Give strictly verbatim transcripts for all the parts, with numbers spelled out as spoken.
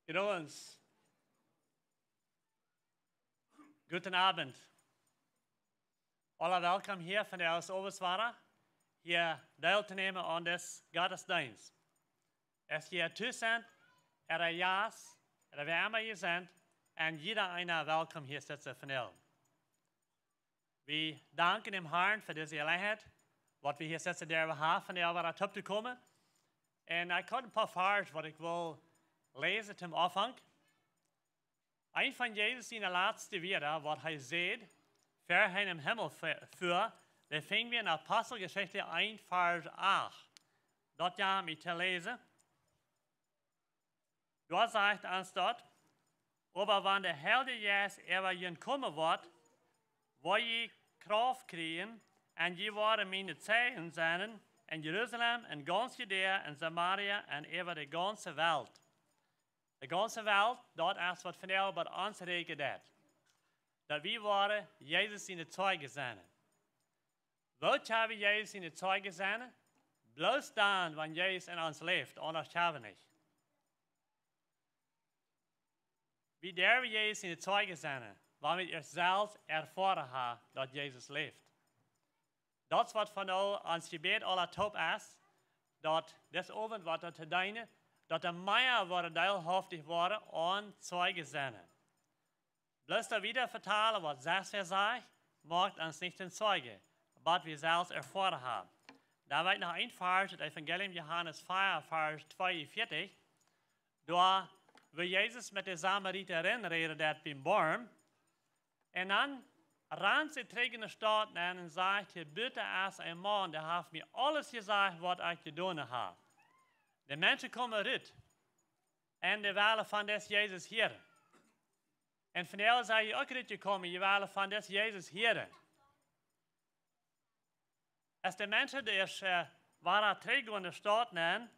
Jroens. Guten Abend. Aula welkom hia vondoag owes wada, hia Deel to nämen aun disen Gottesdeenst. Aus jie tus sent, ooda Jast, ooda wäa emma jie sent, un jieda eena welkom hia sitte vondoag. Wie danken däm Harn fa dise Jeläajenheit, waut wie hia sitte derwen haben, vondoag wada toop to komen. Un ekj hab een poa Varsch, waut ekj well läsen toom Aunfank. Eent von Jesus siene latste Wieed, waut hee säd, ver hee em Himmel fe-, fua, dee finj wie en Aposteljeschicht eent, Varsch acht. Daut jeit mie to läsen. Doa sajcht ons daut: "Oba wan de Heilje Jeist äwa junt komen woat, woa jie Krauft kjrieen, un jie woaren miene Zeijen sennen en Jerusalem, en gaunz Judäa, en Samaria un äwa de gaunze Welt." De gaunze Welt, daut es waut vondoag bie ons räakjent. Daut wie woaren Jesus siene Zeijen sennen. Woo kjenn wie Jesus siene Zeijen sennen? Bloos dan, wan Jesus en ons läft, aundasch kjenn wie nich. Wie derwen Jesus siene Zeijen sennen, wan wie ieescht selfst erfoaren haben, daut Jesus läft. Daut es waut vondoag ons Jebäd aula toop es, daut dis Owent waut doatoo deenen, daut doa mea woaren deelhaftig woaren aun Zeijen sennen. Bloos daut wieda vetalen, waut sest wäa sajcht, moakt ons nich to Zeijen, waut wie selfst erfoaren haben. Doa well ekj noch een Varsch, daut Evangelium Johanes vea, Varsch tweeunvieetich. Doa, wua Jesus met de Samaritarin räden deed biem Boom. Un dan rant see trigj enne Staut nenn un sajcht: "Hia buten es een Maun, dee haft mie aules jesajcht, waut ekj jedonen hab." De Menschen komen rut. Un dee wellen von disen Jesus hieren. Un vondoag sent jie uk rutjekomen, jie wellen von disen Jesus hieren. Aus de Menschen doa ieescht, äh, wada trigj enne Staut nenn,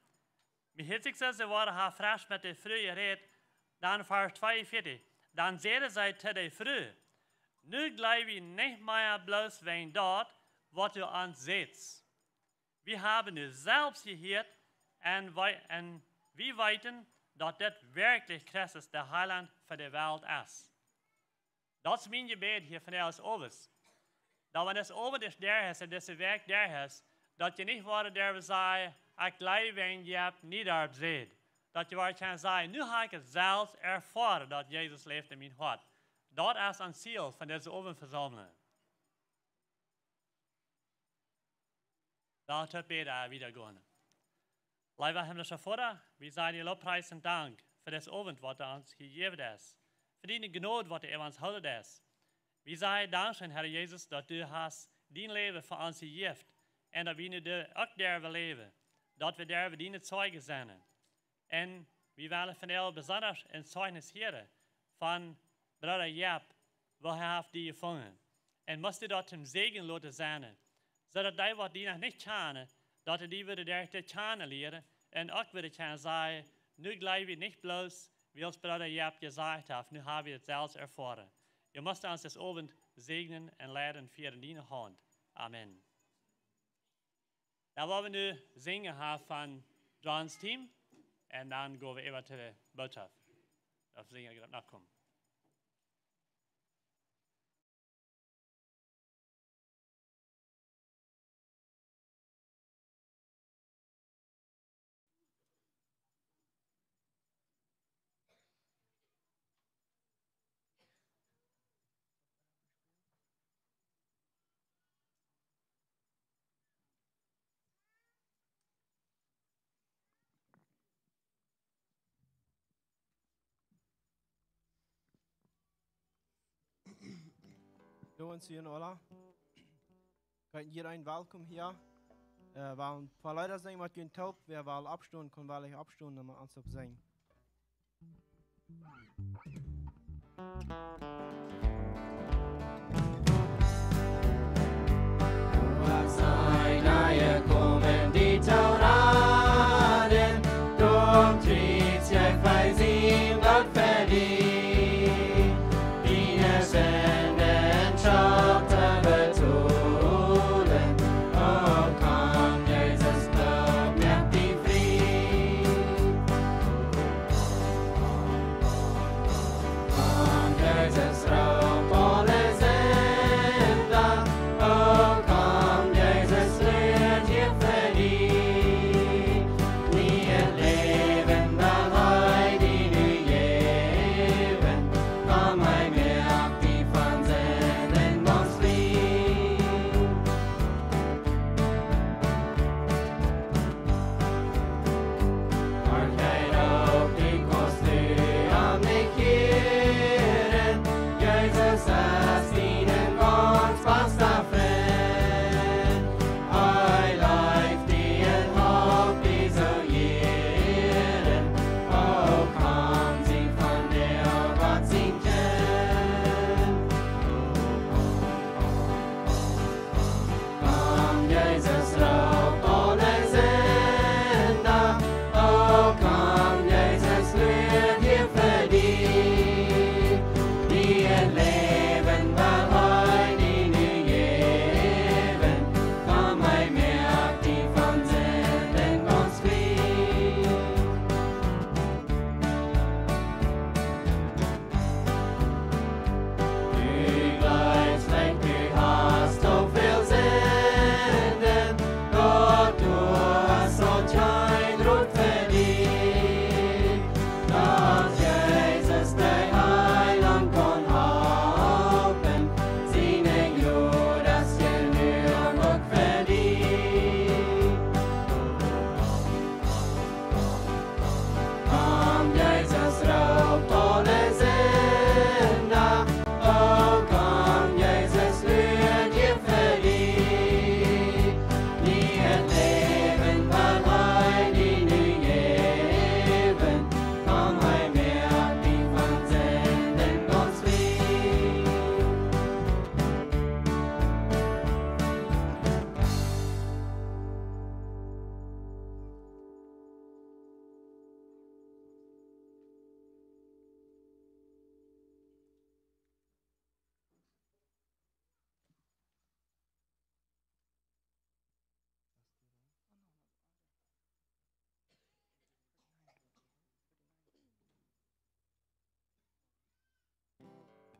mie hieet sikj soo, see wudden ha fresch met de Fru jerät, dan Varsch tweeunvieetich. Dan säden see to de Fru: "Nu jleew wie nich mea bloos wäajen daut, waut du ons sajchst. Wie haben nu selfst jehieet un wie, un wie weeten, daut dit werkjlich Christus, de Heilaunt fa de Welt, es." Daut es mien Jebäd hia vondoag owes. Daut wan dis Owent es derch es un dise Wäakj derch es, daut jie nich woaren derwen sajen: "Ekj jleew, wan jie opp Niedarp sent." Daut jie woaren kjennen sajen: "Nu hab ekj et selfst erfoaren, daut Jesus läft en mien Hoat." Daut es ons Ziel von dise Owentvesaumlunk. Lot ons bäden, wieda gonen. Leewa himmlischa Voda, wie sajen die Loffpries un Dank fa dis Owent, waut du ons jejäft hast, fa diene Jnod, waut du äwa ons hoolen deist. Wie sajen Dankscheen, Herr Jesus, daut du hast dien Läwen fa ons jejäft un daut wie nu uk derwen läwen, daut wie derwen diene Zeijen sennen. Un wie wellen vondoag besonda een Zeichnis hieren von Brooda Jep, woo hee haft die jefungen. Un must du daut toom Säajen loten sennen, soo daut dee, waut die noch nich kjanen, daut dee die wudden derch die kjanen lieren un uk wudden kjennen sajen: "Nu jleew wie nich bloos, wiels Brooda Jep jesajcht haft, nu hab wie et selfst erfoaren." Du must ons dis Owent säajnen un leiden, fieren en diene Haunt. Amen. Dan woa wie nu sinjen haben von Johns Team. Un dan go wie äwa to de Bootschoft. Daut Sinjen jeit noch komen. Hallo, ons hia aula. Kjennen jie een welkom hia? Äh, wie wellen een poa Leeda sinjen met junt toop. Wäa well oppstonen, kaun woll oppstonen, dan ons toop sinjen. Doa sent dee jekomen, die to raden, doarom kjrieen see fa sien Bloot vedient. Diene Sinden Schult to betolen, o komm, Jesus, Bloot moakt die frie. O komm,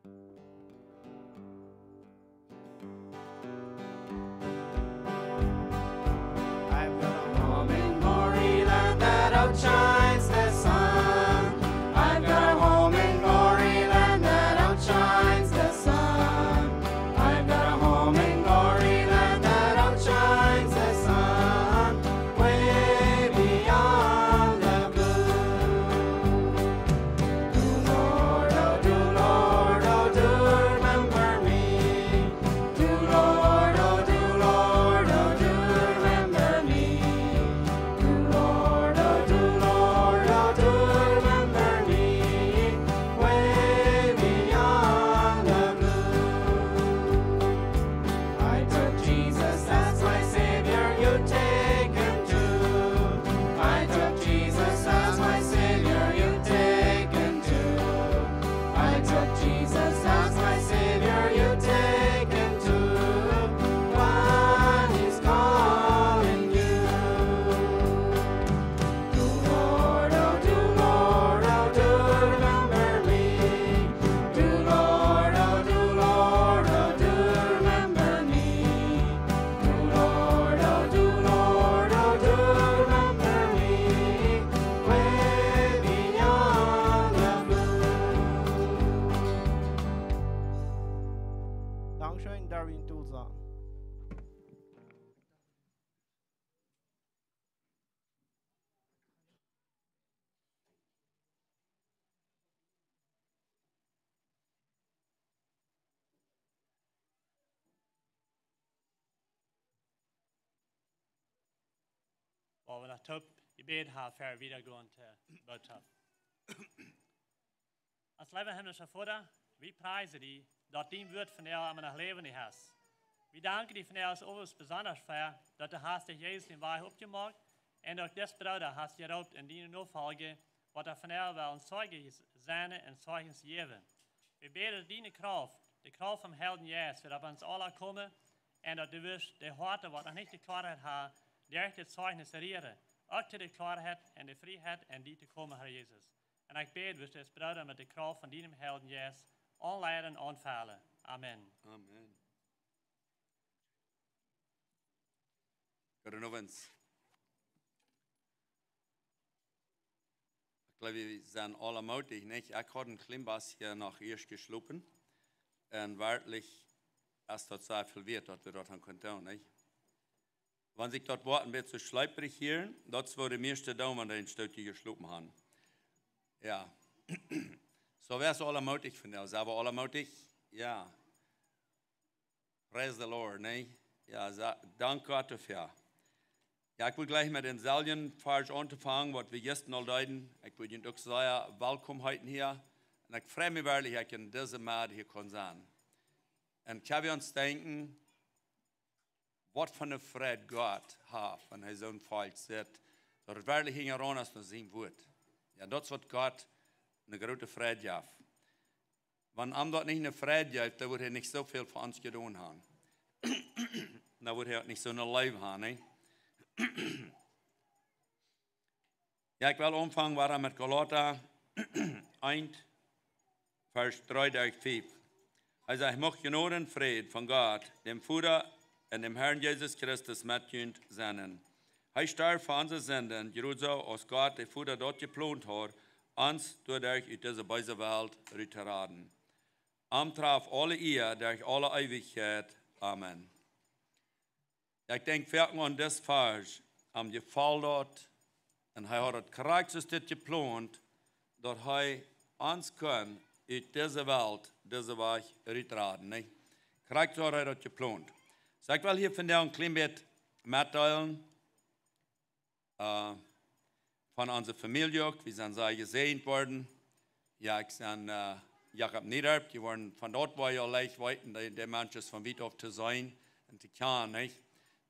I've got a home in glory land that outshines the sun. I've got a home in glory land that outshines the sun. I've got a home in glory land that outshines the sun. Way beyond the blue. Do Lord, oh, do Lord, oh, do remember me. Do Lord, oh, do Lord, oh, do remember me. Do Lord, oh, do Lord, oh, do remember me. Way beyond the blue. I took Jesus as my Savior, you take him too. I took Jesus as my Savior, you take him too. I took Jesus as my Savior, you take him too. When he's calling you. Do Lord, oh, do Lord, oh, do remember me. Do Lord, oh, do Lord, oh, do remember me. Do Lord, oh, do Lord, oh, do remember me. Way beyond the blue. Dankeschön, Darwin Tulsa. Woa wie noch toop jebät haben, ver wie wieda gonen to Bootschoft. Ons leewa himmlischa Voda, wie priesen die, daut dien Wort vondoag emma noch läwendich es. Wie danken die vondoag uk besonda fa, daut du hast de Jesus dän Wajch opjemoakt un uk disen Brooda hast jeroopt en diene Nofolj, waut hee vondoag well een Zeugnis sennen un Zeugnis jäwen. Wie bäden, daut diene Krauft, de Krauft vom Heiljen Jeist, woat opp ons aula komen un daut du woascht de Hoaten, waut noch nich de Kloaheit haben, derch dit Zeugnis rieren, uk to de Kloaheit un de Frieheit en die to komen, Herr Jesus. Un ekj bäd, woascht disen Brooda met de Krauft von dienem Heiljen Jeist aunleiden, aunfellen. Amen. Amen. Goodenowen. Ekj jleew, wie sent aula mootich, nich? Ekj haud een kjlien bät hia noch ieescht jeschlopen. Un werkjlich es daut sea väl wieet, daut wie daut haben kunnen doonen, nich? Wan sikj daut woat een bät schleeprich hieren, daut es woo de mieeschte doonen, wan dee een Stootje jeschlopen haben. Jo. Soo, wäa es aula mootich vondoag? Sent wie aula mootich? Jo. Praise the Lord, nä? Jo, sa-, dank Gott doafäa. Jo, ekj well jlikj met dän selwjen Varsch aunfangen, waut wie jistren aul deeden. Ekj well junt uk sea welkom heeten hia. Un ekj frei mie werkjlich, daut ekj en dise Moag hia kaun sennen. Un ekj hab aun denkjen, waut fa eene Freid Gott haft, wan hee soon Volkj sitt, daut et werkjlich hinjaraun es no sien Wort. Jo, daut es waut Gott eene groote Freid jeft. Wan am daut nich eene Freid jeft, dan wudd hee nich soo väl fa ons jedonen haben. Dan wudd hee uk nich soone Leew haben, nä? Jo, ekj well aunfangen wada met Galata eent, Varsch dree derch fief. Hee sajcht: Mucht Jnod un Fräd von Gott, däm Voda un däm Herrn Jesus Christus met junt sennen. Hee storf fa onse Sinden, jrod soo aus Gott de Voda daut jeplont haud, ons doaderch ut dise beese Welt rut to raden. Am traf aule Ea derch aule Eewichkjeit. Amen. Jo, ekj denkj foaken aun disen Varsch, am jefoll daut, un hee haud daut krakjt soo dit jeplont, daut hee ons kunn ut dise Welt, dise Wajch rutraden, nä? Krakjt soo haud hee daut jeplont. Soo, ekj well hia vondoag een kjlien bät metdeelen, äh, von onse Famielje uk. Wie sent sea jesäajent worden. Jo, ekj sie, äh, Jakob Niederb, jie woaren von doa, wua jie aul leicht weeten, de, de Mensch es von wiet auf to seenen un to kjanen, nich?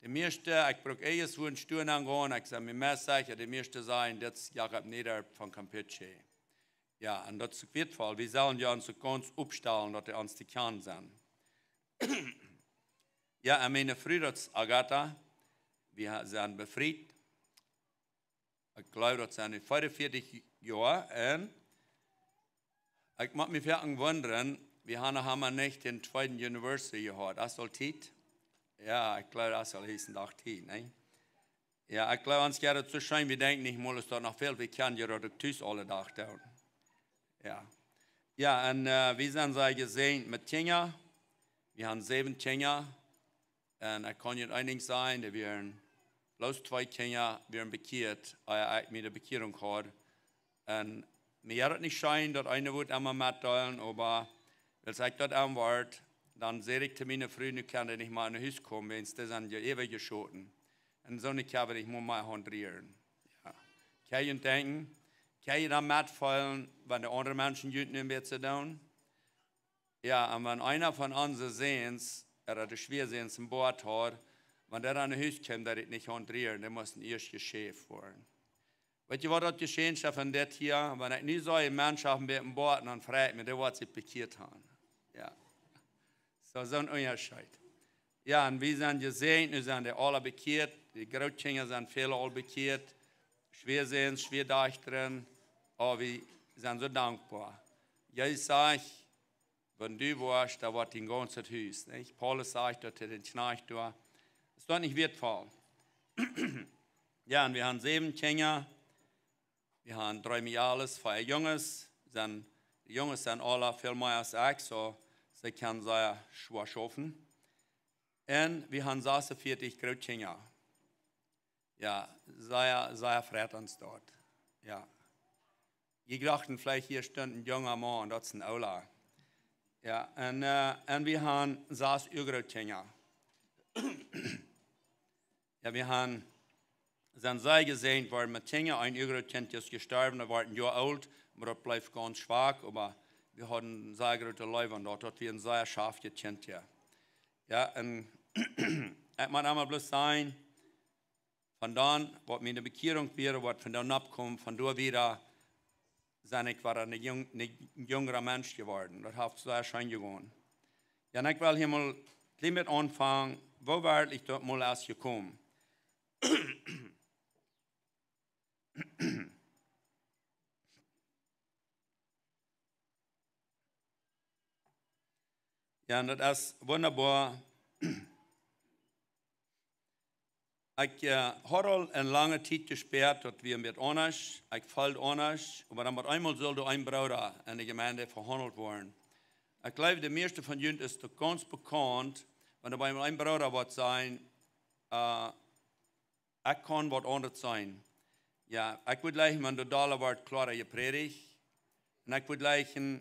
De mieeschte, ekj bruk ieescht wua een Stool aungonen, ekj sie mie meist secha, de mieeschte sajen, dit es Jakob Niederb von Campeche. Jo, un daut es uk wieetvoll. Wie sellen jo ons uk gaunz oppstalen, daut dee ons to kjanen sent. Jo, un miene Fru, daut es Agatha. Wie ha-, sent befriet. Ekj jleew, daut sent nu fiefunvieetich Joa. Un ekj mott mie foaken wundren, Wie haben noch emma nich dän tweeden Anniversary jehaut. Daut es aul Tiet. Jo, ekj gleew, daut es aul hia een Dach Tiet, nä? Jo, ekj gleew, ons jeit daut soo scheen, wie denkjen nich mol, es doa noch väl, wie kjennen je daut uk tus aule Dach doonen. Jo. Jo, un, äh, wie sent sea jesäajent met Kjinja. Wie haben säwen Kjinja. Un ekj kaun junt een Dinkj sajen, doa wieren bloos twee Kjinja wieren bekjieet, ea ekj miene Bekjierunk haud. Un mie jeit daut nich scheen, daut eene wudd emma metdeelen, oba wiels ekj daut aunwort, dan säd ekj to miene Fru, nu kaun dee nich mea no Hus komen, wiels dee sent je äwajeschoten. Un soo nich kaun ekj mol mea haundrieren. Jo. Kaun jie denkjen, kaun jie dan metfeelen, wan de aundre Menschen junt nu een bät doonen? Jo, un wan eena von onse Säns, ooda de Schwiasäns een Boat haud, wan dee dan no Hus kjeem, daut ekj nich haundrieren, dee musten ieescht jeschäft woaren. Weet jie waut daut jeschehen es von dit hia? Wan ekj nu soo een Mensch hab met een Boat, dan frei ekj mie, dee woat sikj bekjieet haben. Jo. Soo, soon Unjascheet. Jo, un wie sent jesäajent, nu sent dee aule bekjieet, de Grootkjinja sent väle aul bekjieet, Schwiasäns, Schwiadajchtasch, oh, wie sent soo dankboa. Jesus sajcht, wan du woascht, dan woat dien gaunzet Hus, nich? Paulus sajcht daut to dän Kjnajcht doa. Es daut nich wieetvoll? Jo, un wie haben säwen Kjinja. Wie haben dree Mejales, vea Junges. Sent, de Junges sent aule väl mea aus ekj, soo see kjennen sea schwoa schaufen. Un wie haben sasuntwintich Grootkjinja. Jo, sea, sea freit ons daut. Jo. Jie dochten veleicht, hia stunt een junga Maun, daut es een oola. Jo, un, äh, un wie haben sas Uagrootkjinja. Jo, wie haben, sent sea jesäajent worden met Kjinja. Een Uagrootkjint es jestorwen, daut wort een Joa oolt, oba daut bleef gaunz schwak, oba wie hauden sea groote Leew aun daut, daut wia een sea schaftjet Kjint, jo. Jo, un ekj mott emma bloos sajen, von dan, waut miene Bekjierunk wia, waut von dan aufkjeem, von doa wieda sie ekj wada een jung-, een jungra Mensch jeworden. Daut haft sea scheen jegonen. Jo, un ekj well hia mol kjlien met aunfangen, woo werkjlich daut mol es jekomen. Jo, un daut es wundaboa. Ekj, äh, haud aul eene lange Tiet jespäat, daut wia een bät aundasch. Ekj feeld aundasch, oba dan met eemol sull doa een Brooda enne Jemeent vehaundelt woaren. Ekj jleew, de mieeschte von junt es daut gaunz bekaunt, wan doa bie een Brooda woat sennen, äh, ekj kaun waut aundasch sennen. Jo, ekj wudd jleichen, wan doa dolla woat kloara jeprädicht. Un ekj wudd jleichen,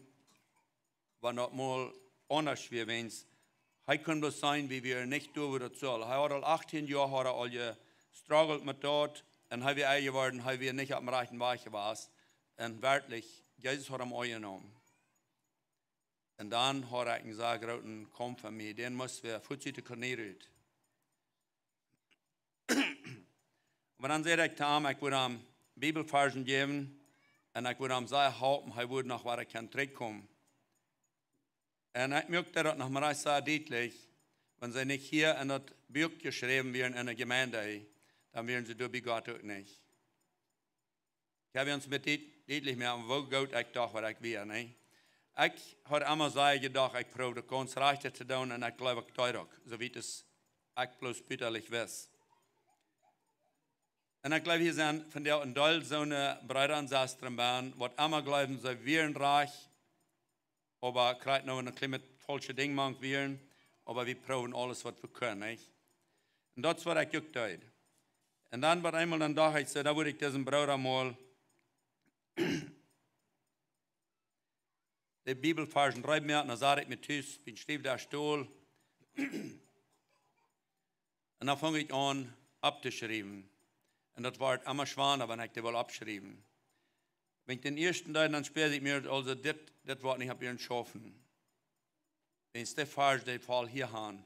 wan daut mol aundasch wia, wiels hee kunn bloos sennen, woo hee nich doa, woo daut sull. Hee haud aul achtieen Joa, haud hee aul jestruggelt met daut. Un hee wia enjeworden, hee wia nich oppem rajchten Wajch jewast. Un werkjlich, Jesus haud am aunjenomen. Un dan haud ekj eenen sea grooten Kaumf aun mie. Dän must wie fuaz ut de Kolonie rut. Oba dan säd ekj to am, ekj wudd am Bibelvarzen jäwen un ekj wudd am sea halpen, hee wudd noch wada kjennen trigjkomen. Un ekj moakjt daut noch mau sea dietlich, wan see nich hia en daut Buak jeschräwen wieren enne Jemeent, dan wieren see doa bie Gott uk nich. Ekj hab ons met dit, dietlich moaken, woo goot ekj docht, waut ekj wia, nä? Ekj haud emma sea jedocht, ekj proowd daut gaunz rajcht to doonen un ekj jleew, ekj deed uk, soo wiet aus ekj bloos butalich wist. Un ekj jleew, hia sent vondoag een Deel soone Breeda un Sestren bie, waut emma jleewen, see wieren rajcht, oba krakjt noch een kjlien bät faulsche Dinj mank wieren, oba wie proowden aules, waut wie kunnen, nich? Un daut es, waut ekj uk deed. Un dan, waut eemol, dan docht ekj soo, dan wudd ekj disen Brooda mol de Bibelvarzen rutmoaken, dan sad ekj mie tus biem Schriewdesch dol. Un dan funk ekj aun opptoschriewen. Un daut wort emma schwanda, wan ekj dee wull oppschriewen. Wan ekj dän ieeschten deed, dan spieed ekj mie, aulsoo dit, dit woat nich opp eent schaufen. Wan ekj dän Varsch, dee foll hia aun.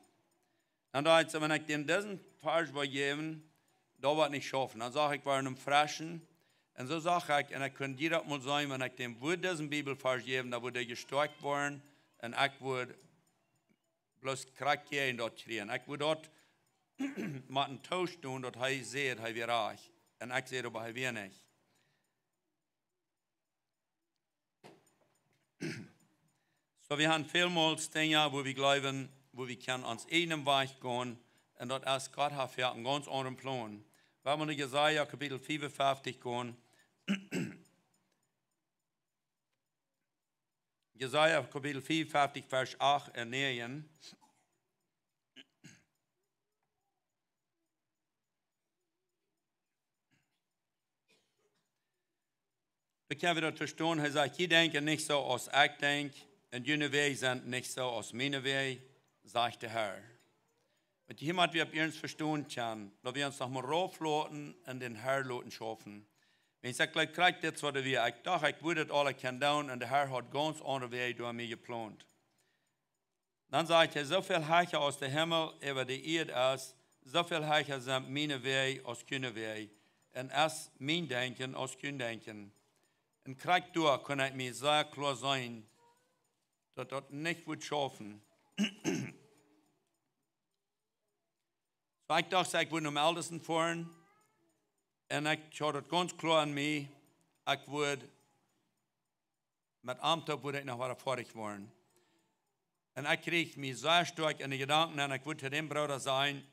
Dan docht ekj soo, wan ekj dän disen Varsch wull jäwen, daut woat nich schaufen. Dan sach ekj wada eenen freschen. Un soo sach ekj, un ekj kunn jieda Mol seenen, wan ekj dän wudd disen Bibelvarsch jäwen, dan wudd hee jestoakjt woaren. Un ekj wudd bloos krakjt jäajen daut kjrieen. Ekj wudd daut motten toostonen, daut hee säd, hee wia rajcht. Un ekj säd, oba hee wia nich. Wie haben vielmals Dinja, wua wie jleewen, wua wie kjennen ons eenen Wajch gonen, un daut es, Gott haft fa ons gaunz aundren Plon. Wie haben en Jesaja Kapitel fiefunfeftich gonen. Jesaja Kapitel fiefunfeftich, Varsch acht un näajen. Wie kjennen daut vestonen. Hee sajcht: "Jie denkjen nich soo aus ekj denkj, un june Wäaj sent nich soo aus miene Wäaj, sajcht de Herr." Waut hia mau wie opp ernst vestonen kjennen, daut wie ons noch mol raufloten un dän Herr loten schaufen. Wan ekj jlikj krakjt dit, waut wie, ekj docht, ekj wudd et aula kjennen doonen, un de Herr haud gaunz aundre Wäaj doa mie jeplont. Dan sajcht hee: "Soo väl hecha aus de Himmel äwa de Ieed es, soo väl hecha sent miene Wäaj aus june Wäaj, un es mien Denkjen aus jun Denkjen." Un krakjt doa kunn ekj mie sea kloa seenen, daut daut nich wudd schaufen. Soo ekj docht, ekj wudd nom Eltesten foaren, un ekj haud daut gaunz kloa aun mie, ekj wudd met Amt opp, wudd ekj noch wada foadich woaren. Un ekj kjrieech mie sea stoakj enne Jedanken, un ekj wudd to däm Brooda sajen: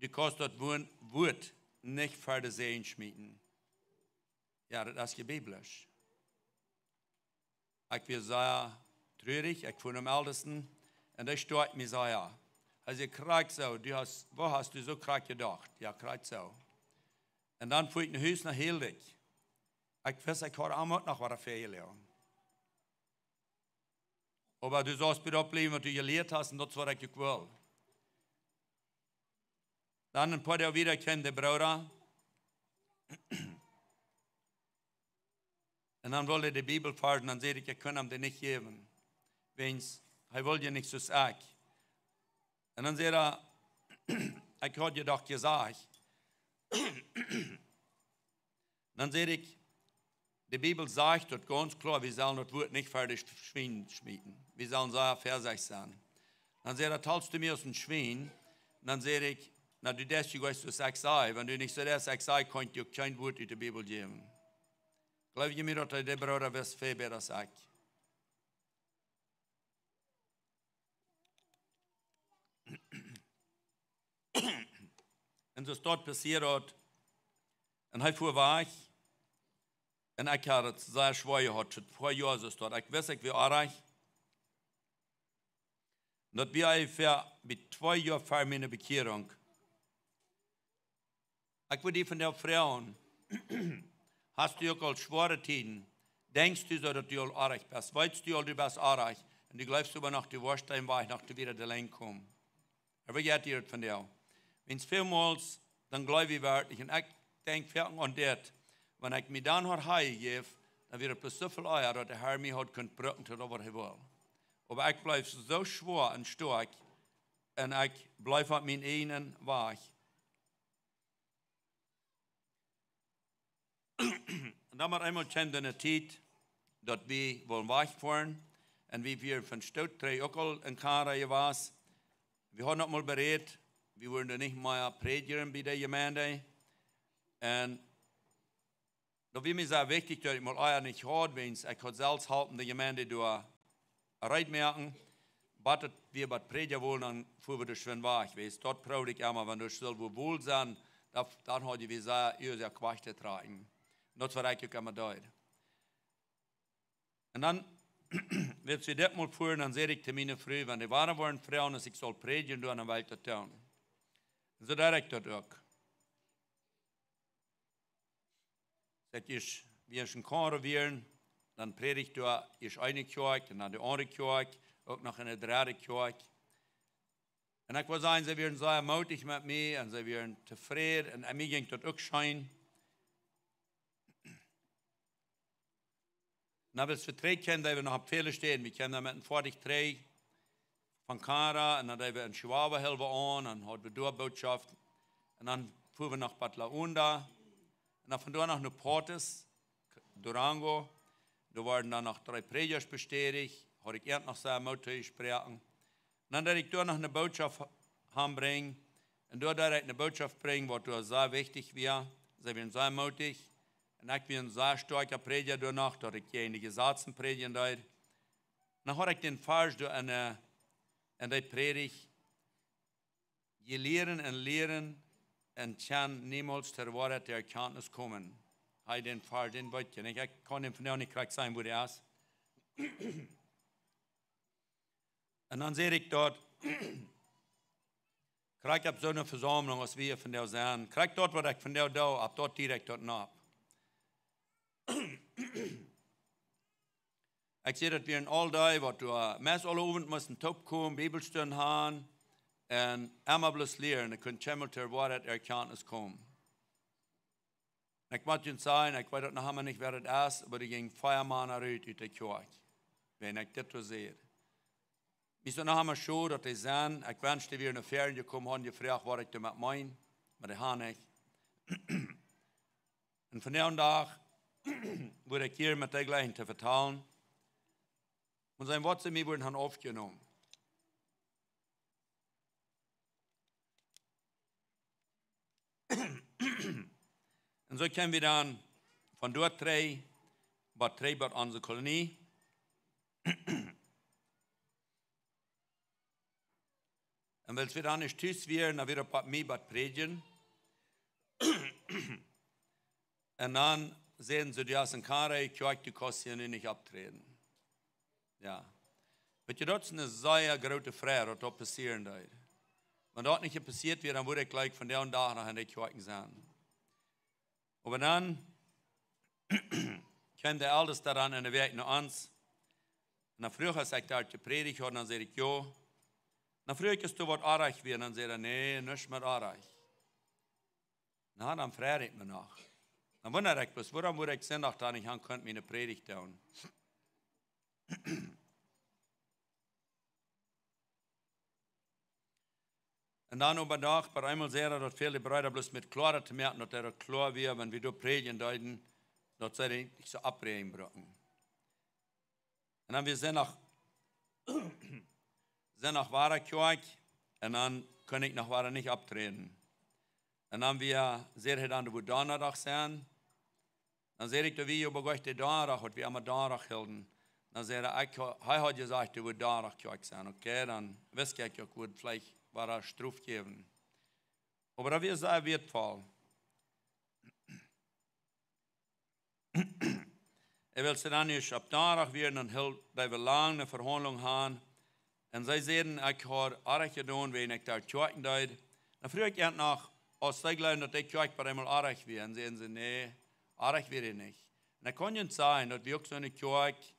"Du kaust daut Wuat, Wuat nich ver de Säajen schmieten." Jo, daut es je biblisch. Ekj wia sea truarich, ekj foa nom Eltesten, un dee stoakjt mie sea. Hee säd: "Krakjt soo, du hast, woo hast du soo krakjt jedocht?" Jo, krakjt soo. Un dan foa ekj no Hus, dan hilt ekj. Ekj wist, ekj haud am uk noch waut väajeloagen. Oba du saust bie daut bliewen, waut du jelieet hast, un daut es, waut ekj uk well. Dan een poa Doag wieda kjeem de Brooda. Un dan wull hee de Bibelvarsch, un dan säd ekj, ekj kunn am dee nich jäwen. Wiels hee wull je nich soo aus ekj. Un dan säd hee: "Ekj haud je doch jesajcht." Dan säd ekj: "De Bibel sajcht daut gaunz kloa, wie sellen daut Wuat nich ver de Schwien schmieten. Wie sellen sea väasechtich sennen." Dan säd hee: "Talst du mie aus een Schwien?" Dan säd ekj: "Na, du deist je nich soo aus ekj saj. Wan du nich soo deist aus ekj saj, kaun ekj die uk kjeen Wuat ut de Bibel jäwen." Jleew jie mie, daut hee, de Brooda, wist väl bäta aus ekj. Un soo es daut passieet. Un hee foa wajch. Un ekj haud et sea schwoa jehaut, fa twee Joa soo es daut. Ekj wist, ekj wia oajch. Daut wia onjefäa bie twee Joa ver miene Bekjierunk. Ekj wudd die vondoag froagen: Hast du uk aul schwoare Tieden? Denkjst du soo, daut du aul oajch best? Weetst du aul, du best oajch? Un du jleefst oba noch, du woascht dän Wajch noch to wieda de Lenj komen. Oba jeit die daut vondoag? Wiels välmols, dan jleew wie werkjlich, un ekj denkj foaken aun dit, wan ekj mie dan haud hanjejäft, dan wia et bloos soo väl ea, daut de Herr mie haud kunt brucken, to daut, waut hee wull. Oba ekj bleef soo schwoa un stoakj, un ekj bleef opp mienen eejnen Wajch. Un dan met eemol kjeem doa ne Tiet, daut wie wullen wajchfoaren. Un wie wieren von Stoot dree uk aul en Kanada jewast. Wie hauden daut mol berät, wie wudden doa nich mea prädjen bie de Jemeent. Un daut wia mie sea wichtich, daut ekj mol ea nich haud, wiels ekj haud selfst jeholpen de Jemeent doa reed moaken, bat et wia bat prädjen wullen, dan fuaren wie doa schwind wajch, wiels daut proowd ekj emma, wan doa sull wua wol sennen, dan, dan haud wie sea, sea Kjwakj to trakjen. Un daut wia uk emma doa. Un dan, wiels wie dit mol fuaren, dan säd ekj to miene Fru, wan dee wada woaren froagen, aus ekj saul prädjen doonen, dan well ekj daut doonen. Un soo deed ekj daut uk. Daut es, wie en Kanada wieren, dan prädjd ekj doa ieescht eene Kjoakj, un dan de aundre Kjoakj, uk noch en de dredde Kjoakj. Un ekj wull sajen, see wieren sea mootich met mie, un see wieren tofräd, un, un mie jinkj daut uk scheen. Na, wiels wie trigj kjeemen, deed wie noch opp väle Städen. Wie kjeemen dan met een Foatich trigj von Kanada, un dan deed wie en Chihuahua hilt wie aun, un haud wie doa Bootschoft. Un dan fuaren wie no Patlaunda, un dan von doa noch no Portis, Durango. Doa worden dan noch dree Prädja bestädicht, haud ekj an noch sea Moot jesproaken. Un dan deed ekj doa noch ne Bootschoft hanbrinjen. Un doa deed ekj ne Bootschoft brinjen, waut doa sea wichtich wia. See wieren sea mootich. Un ekj wia een sea stoakja Prädja doa noch, daut ekj jäajen de Jesazen prädjen deed. Dan haud ekj dän Varsch doa en, äh, en dee Prädicht: "Jie lieren un lieren un kjennen niemols to de Woarheit, to de Erkenntnis komen." Hee, dän Varsch, dän weet jie, nich? Ekj kaun dän vondoag nich krakjt sajen, wua dee es. Un dan säd ekj daut, krakjt opp soone Vesaumlunk aus wie vondoag sent, krakjt daut, waut ekj vondoag doo, opp daut direkt daut nopp. Ekj säd, daut wie en aul dee, waut doa meist aule Owent musten toopkomen, Bibelstund han, un emma bloos lieren, un kunnen kjeenmol to de Woarheit, Erkenntnis komen. Ekj mott junt sajen, ekj weet daut noch emma nich, wäa daut es, oba doa jinjen vea Mana rut ut de Kjoakj, wan ekj dit doa säd. Mie es daut noch emma schod, daut dee sent. Ekj wensch, dee wieren no väaren jekomen, hauden jefroacht, waut ekj doamet meen, oba dee han nich. Un vondoag dän Dach wudd ekj hia met dee jlikjen to vetalen. Un seenen, waut see mie wudden han aufjenomen. Un soo kjeemen wie dan von doa trigj, bat trigj bat onse Kolonie. Un wiels wie dan nich tus wieren, dan wia daut bat mie bat prädjen. Un dan säden see, du hast en Kara, Kjoakj, du kaust hia nu nich oppträden. Jo. Weet jie, daut es eene sea groote Fräd, daut daut passieren deed. Wan daut nich passieet wia, dan wudd ekj jlikj vondoag dän Dach noch en de Kjoakjen sennen. Oba dan kjeem de Eltesta dan en de Wäakj no ons. Un dan fruach hee, aus ekj doa jeprädicht haud, dan säd ekj: "Jo." Dan fruach ekj, es doa waut oajch wia? Dan säd hee: "Nä, nuscht met oajch." Na, dan freid ekj mie noch. Dan wundad ekj bloos, wuarom wudd ekj Sindach dan nich han kunt miene Prädicht doonen? Un dan opp een Dach, opp eemol säd hee, daut fäld de Breeda bloos met kloara to moaken, daut hee daut kloa wia, wan wie doa prädjen deeden, daut see nich soo oppräajen bruckten. Un dan wia Sindach, Sindach wada Kjoakj, un dan kunn ekj noch wada nich oppträden. Un dan wia, säd hee dan, daut wudd Donnadach sennen. Dan säd ekj, daut wia oba jlikj de Donnadach, waut wie emma Donnadach hilden. Dan säd hee, ekj ha-, hee haud jesajcht, daut wudd Donnadach Kjoakj sennen. Okay, dan wist ekj uk, wudd veleicht wada Strof jäwen. Oba daut wia sea wieetvoll. Un wiels see dan ieescht opp Donnadach wieren, dan hilt, deed wie lang eene Vehaundlunk han. Un see säden, ekj haud oajch jedonen, wan ekj doa Kjoakjen deed. Dan fruach ekj an noch, aus see jleewden, daut de Kjoakj bie eemol oajch wia. Un säden see, nä, oajch wia dee nich. Un dan kunn ekj sajen, daut wia uk soone Kjoakj,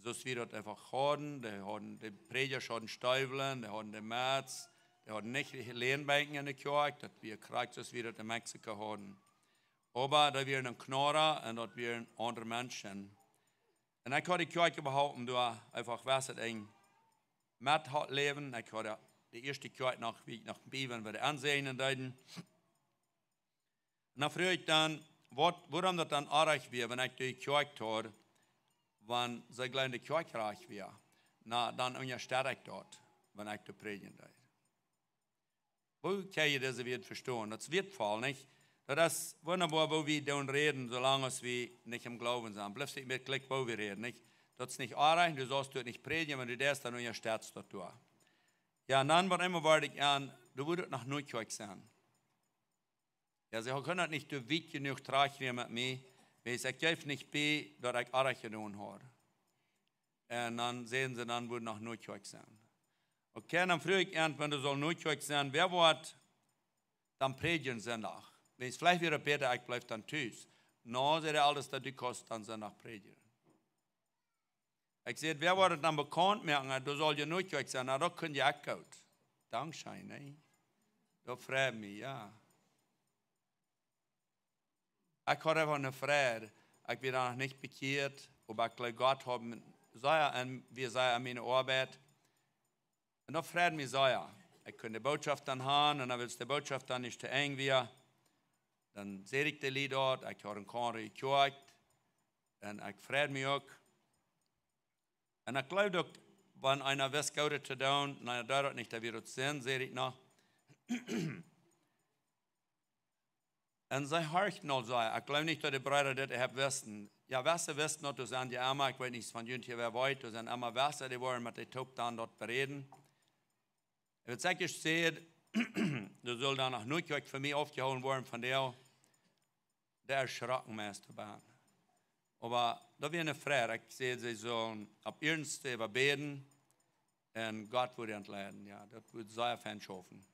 soo aus wie daut eefach hauden. Dee hauden, de Prädja hauden Steewel, dee hauden de Mats, dee hauden nich Lähnbenkj en de Kjoakj, daut wia krakjt soo aus wie daut en Mexiko hauden. Oba doa wieren Kjnora un daut wieren aundre Menschen. Un ekj haud de Kjoakj äwahaupt doa eefach west en met haud läwen. Ekj haud de ieeschte Kjoakj noch, wua ekj noch bie wia, wua de Aunsäajens deeden. Un dan fruach ekj dan, waut, wuarom daut dan oajch wia, wan ekj doa jekjoakjt haud, wan see jleewden, de Kjoakj rajcht wia. Na, dan unjastett ekj daut, wan ekj doa prädjen deed. Woo kjenn jie dise Wieed vestonen? Daut es wieetvoll, nich? Daut es wundaboa, woo wie doonen räden, soo lang aus wie nich em Gloowen sent. Blift nich mea jlikj, woo wie räden, nich? Daut es nich oajch, du saust doa nich prädjen, wan du deist, dan unjastettst daut doa. Jo, un dan, waut emma wort ekj an, doa wudd noch nuscht Kjoakj sennen. Jo, see kunnen daut nich doa wiet jenuach trajchträajen met mie, wiels ekj jeef nich bie, daut ekj oajch jedonen haud. Un dan säden see, dan wudd noch nuscht Kjoakj sennen. Okay, dan fruach ekj an, wan doa saul nuscht Kjoakj sennen, wäa woat dan prädjen Sindach? Wiels veleicht wia daut bäta, ekj bliew dan tus. Na, säd de Eltesta, du kaust dan Sindach prädjen. Ekj säd, wäa woat daut dan bekaunt moaken? Doa saul je nuscht Kjoakj sennen. Na, daut kunn je uk goot. Dankscheen, nä? Daut freid mie, jo. Ekj haud eefach eene Freid. Ekj wia dan noch nich bekjieet, oba ekj jleew, Gott haud mie sea en, wia sea aun miene Oabeit. Un daut freid mie sea. Ekj kunn de Bootschoft dan han, un dan, wiels de Bootschoft dan nich to enj wia, dan säd ekj de Lied daut, ekj haud en Kondre jekjoakjt, un ekj freid mie uk. Un ekj jleew uk, wan eena wist Goodet to doonen, un eena deed daut nich, dan wia daut Sind, säd ekj noch. Un see horchten aul sea. Ekj jleew nich, daut de Breeda dit äwahaupt wisten. Jo, wesse wisten daut, doa sent je emma, ekj weet nich, von junt hia wäa weet, doa sent emma wesse, dee woaren met de Toop dan daut beräden. Ekj wudd secha sajen, doa sull dan noch nuscht fa mie aufjehoolen woaren von dee, dee erschrocken meist doabie. Oba daut wia eene Freid, ekj säd, see sullen opp iernst äwa bäden un Gott wudd an leiden. Jo, daut wudd sea fein schaufen.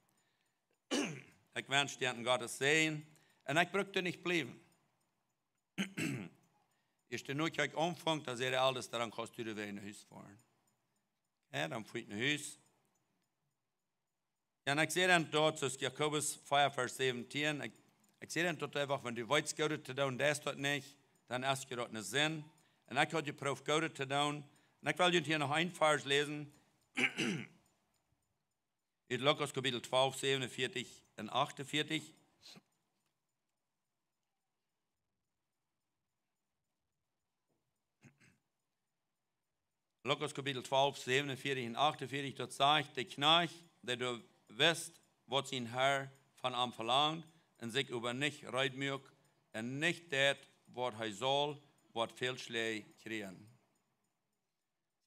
Ekj wensch die Gottes Säajen un ekj bruck doa nich bliewen. Aus de Notkjoakj aunfunk, dan säd de Eltesta, dan kaust du de Wajch no Hus foaren. Jo, dan fua ekj no Hus. Jo, un ekj säd dan doa, soo aus Jakobus vea, Varsch säwentieen, ekj, ekj säd dan doa eefach, wan du weetst Goodet to doonen, deist daut nich, dan es je daut ne Sind. Un ekj haud jeprooft Goodet to doonen. Un ekj well junt hia noch een Varsch läsen. Ut Lukas Kapitel twalf, säwenuntwintig un achtunvieetich. Lukas Kapitel twalf, säwenuntwintig un achtunvieetich, daut sajcht: De Kjnajcht, dee doa wist, waut sien Herr von am velangd, un sikj oba nich reed muak, un nich deed, waut hee saul, woat väl Schläaj kjrieen.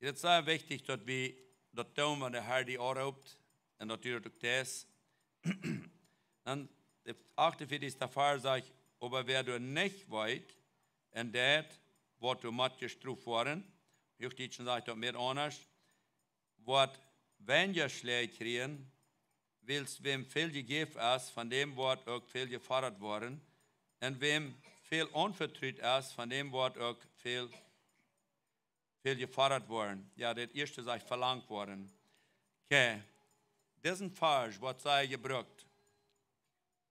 Daut es sea wichtich, daut wie daut doonen, wan de Herr die aunroopt, un daut du daut uk deist. Dan de achtunvieetichste Varsch sajcht: Oba wäa doa nich weet un deit, woat doamet jestroft woaren. Hochdietsch sajcht daut mea aundasch: Woat weinja Schläaj kjrieen, wiels wäm väl jejäft es, von däm woat uk väl jefodat woaren, un wäm väl aunvetrut es, von däm woat uk väl väl jefodat woaren. Jo, daut ieeschte sajcht velangd woaren. Okay. Disen Varsch woat sea jebrukt.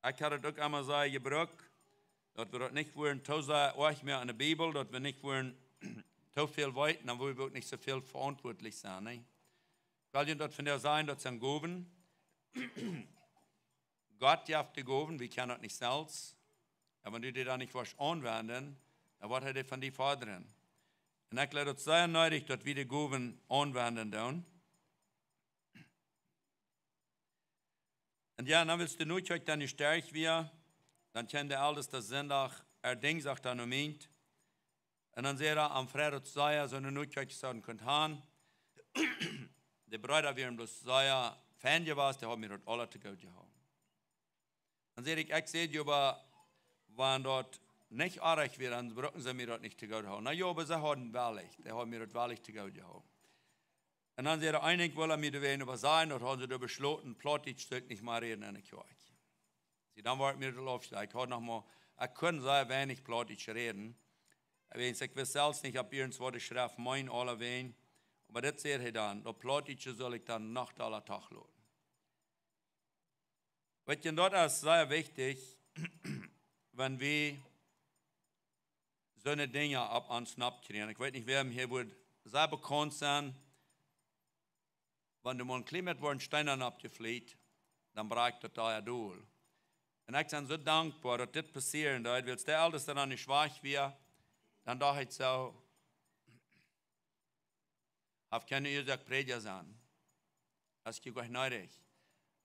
Ekj haud daut uk emol sea jebrukt, daut wie daut nich wudden too sea oajch moaken aun de Bibel, daut wie nich wudden too väl weeten, dan wudden wie uk nich soo väl veauntwuatlich sennen, nä? Well junt daut vondoag sajen, daut sent Gowen. Gott jeft de Gowen, wie kjennen daut nich selfst. Oba wan du dee dan nich woascht aunwenjen, dan woat hee dee von die fodren. Un ekj jleew daut sea needich, daut wie de Gowen aunwenjen doonen. Un jo, dan wiels de Notkjoakj dan nich stoakj wia, dan kjeem de Eltesta Sindach, ea Dinjsdach dan no mie. Un dan säd hee, am Freidach sea, soo ne Notkjoakj soo ne kunt han. De Breeda wieren bloos sea fein jewast, dee hauden mie daut aula to goot jehoolen. Dan säd ekj, ekj säd: Jo, oba wan daut nich oajch wia, dan bruckten see mie daut nich to goot hoolen. Na jo, oba see hauden wellich, dee hauden mie daut wellich to goot jehoolen. Un dan säd hee, een Dinkj wull hee mie doawäajen äwasajen, daut hauden see doa beschloten, Plautdietsch sull ekj nich mea räden enne Kjoakj. See, dan wort mie daut aufjesajen. Ekj haud noch mau, ekj kunn sea weinich Plautdietsch räden. Wiels ekj wist selfst nich, auf irjentwaut de Schreft meent, aulawäajen. Oba dit säd hee dan, daut Plautdietsche sull ekj dan noch aula Dach loten. Weet jie, daut es sea wichtich, wan wie soone Dinja opp ons nopp kjrieen. Ekj weet nich, wäa hia wudd sea bekaunt sennen, wan doa mau een kjlien bät woaren Steena noppjeflieet, dan brakjt daut doa jo dol. Un ekj sie soo dankboa, daut dit passieren deed, wiels de Eltesta dan nich schwak wia, dan docht ekj soo, haft kjeene Uasoak Prädja sennen. Daut es je goanich needich.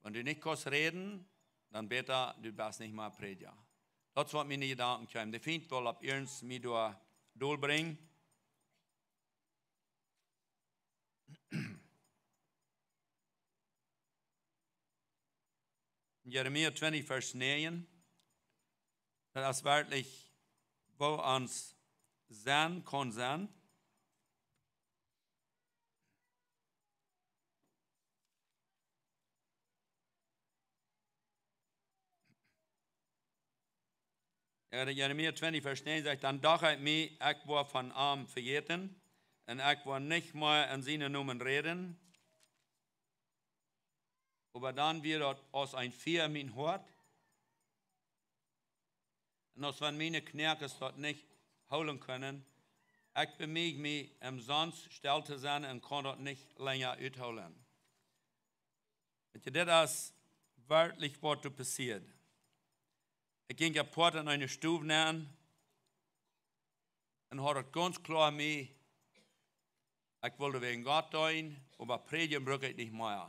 Wan du nich kaust räden, dan bäta, du best nich mea Prädja. Daut es waut miene Jedanken kjeemen. De Fient wull opp irjent mie doa dolbrinjen. Jeremia twintich, Varsch näajen. Daut es werkjlich, woo ons sennen kaun sennen. Jo, de Jeremia twintich, Varsch näajen sajcht: Dan docht ekj mie, ekj woa von am vejäten, un ekj woa nich mea en sienen Nomen räden. Oba dan wia daut aus een Fia en mien Hoat. Un aus wan miene Knoakes daut nich hoolen kunnen, ekj bemieej mie omsonst stell to sennen un kaun daut nich lenja uthoolen. Weet jie, dit es werkjlich waut doa passieed. Ekj jinkj apoat en eene Stow nenn un haud daut gaunz kloa en mie, ekj wull wäajen Gott deenen, oba prädjen bruck ekj nich mea.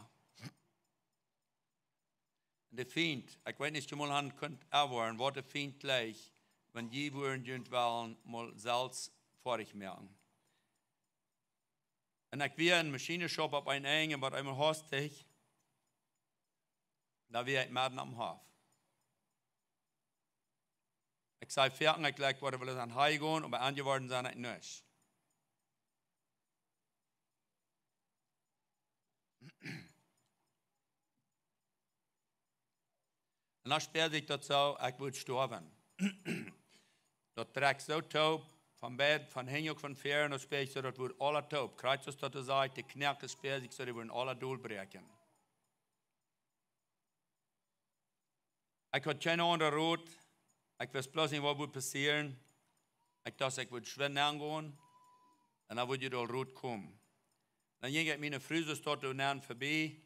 De Fient, ekj weet nich, jie mol han kunt erwoaren, waut de Fient jlikj, wan jie wudden junt wellen mol selfst foadich moaken. Un ekj wia en Maschinenshop opp een Enj, oba eemol haustich, dan wia ekj medden aum Hoff. Ekj säd: "Foaken, ekj jlikj, wua well ekj han gonen, oba aunjeworden sie ekj nich." Un dan spieed ekj daut soo, ekj wudd stoawen. Daut trakjt soo toop, von beid, von hinjen uk von väaren, daut spieed ekj soo, daut wudd aula toop. Krakjt soo aus daut doa sajcht, de Knoakes, spieed ekj soo, dee wudden aula dolbräakjen. Ekj haud kjeene aundre Rot. Ekj wist bloos nich, waut wudd passieren. Ekj docht, ekj wudd schwind aungonen. Un dan wudd je doa rutkomen. Dan jinkj ekj miene Fru soo doa nenn verbie.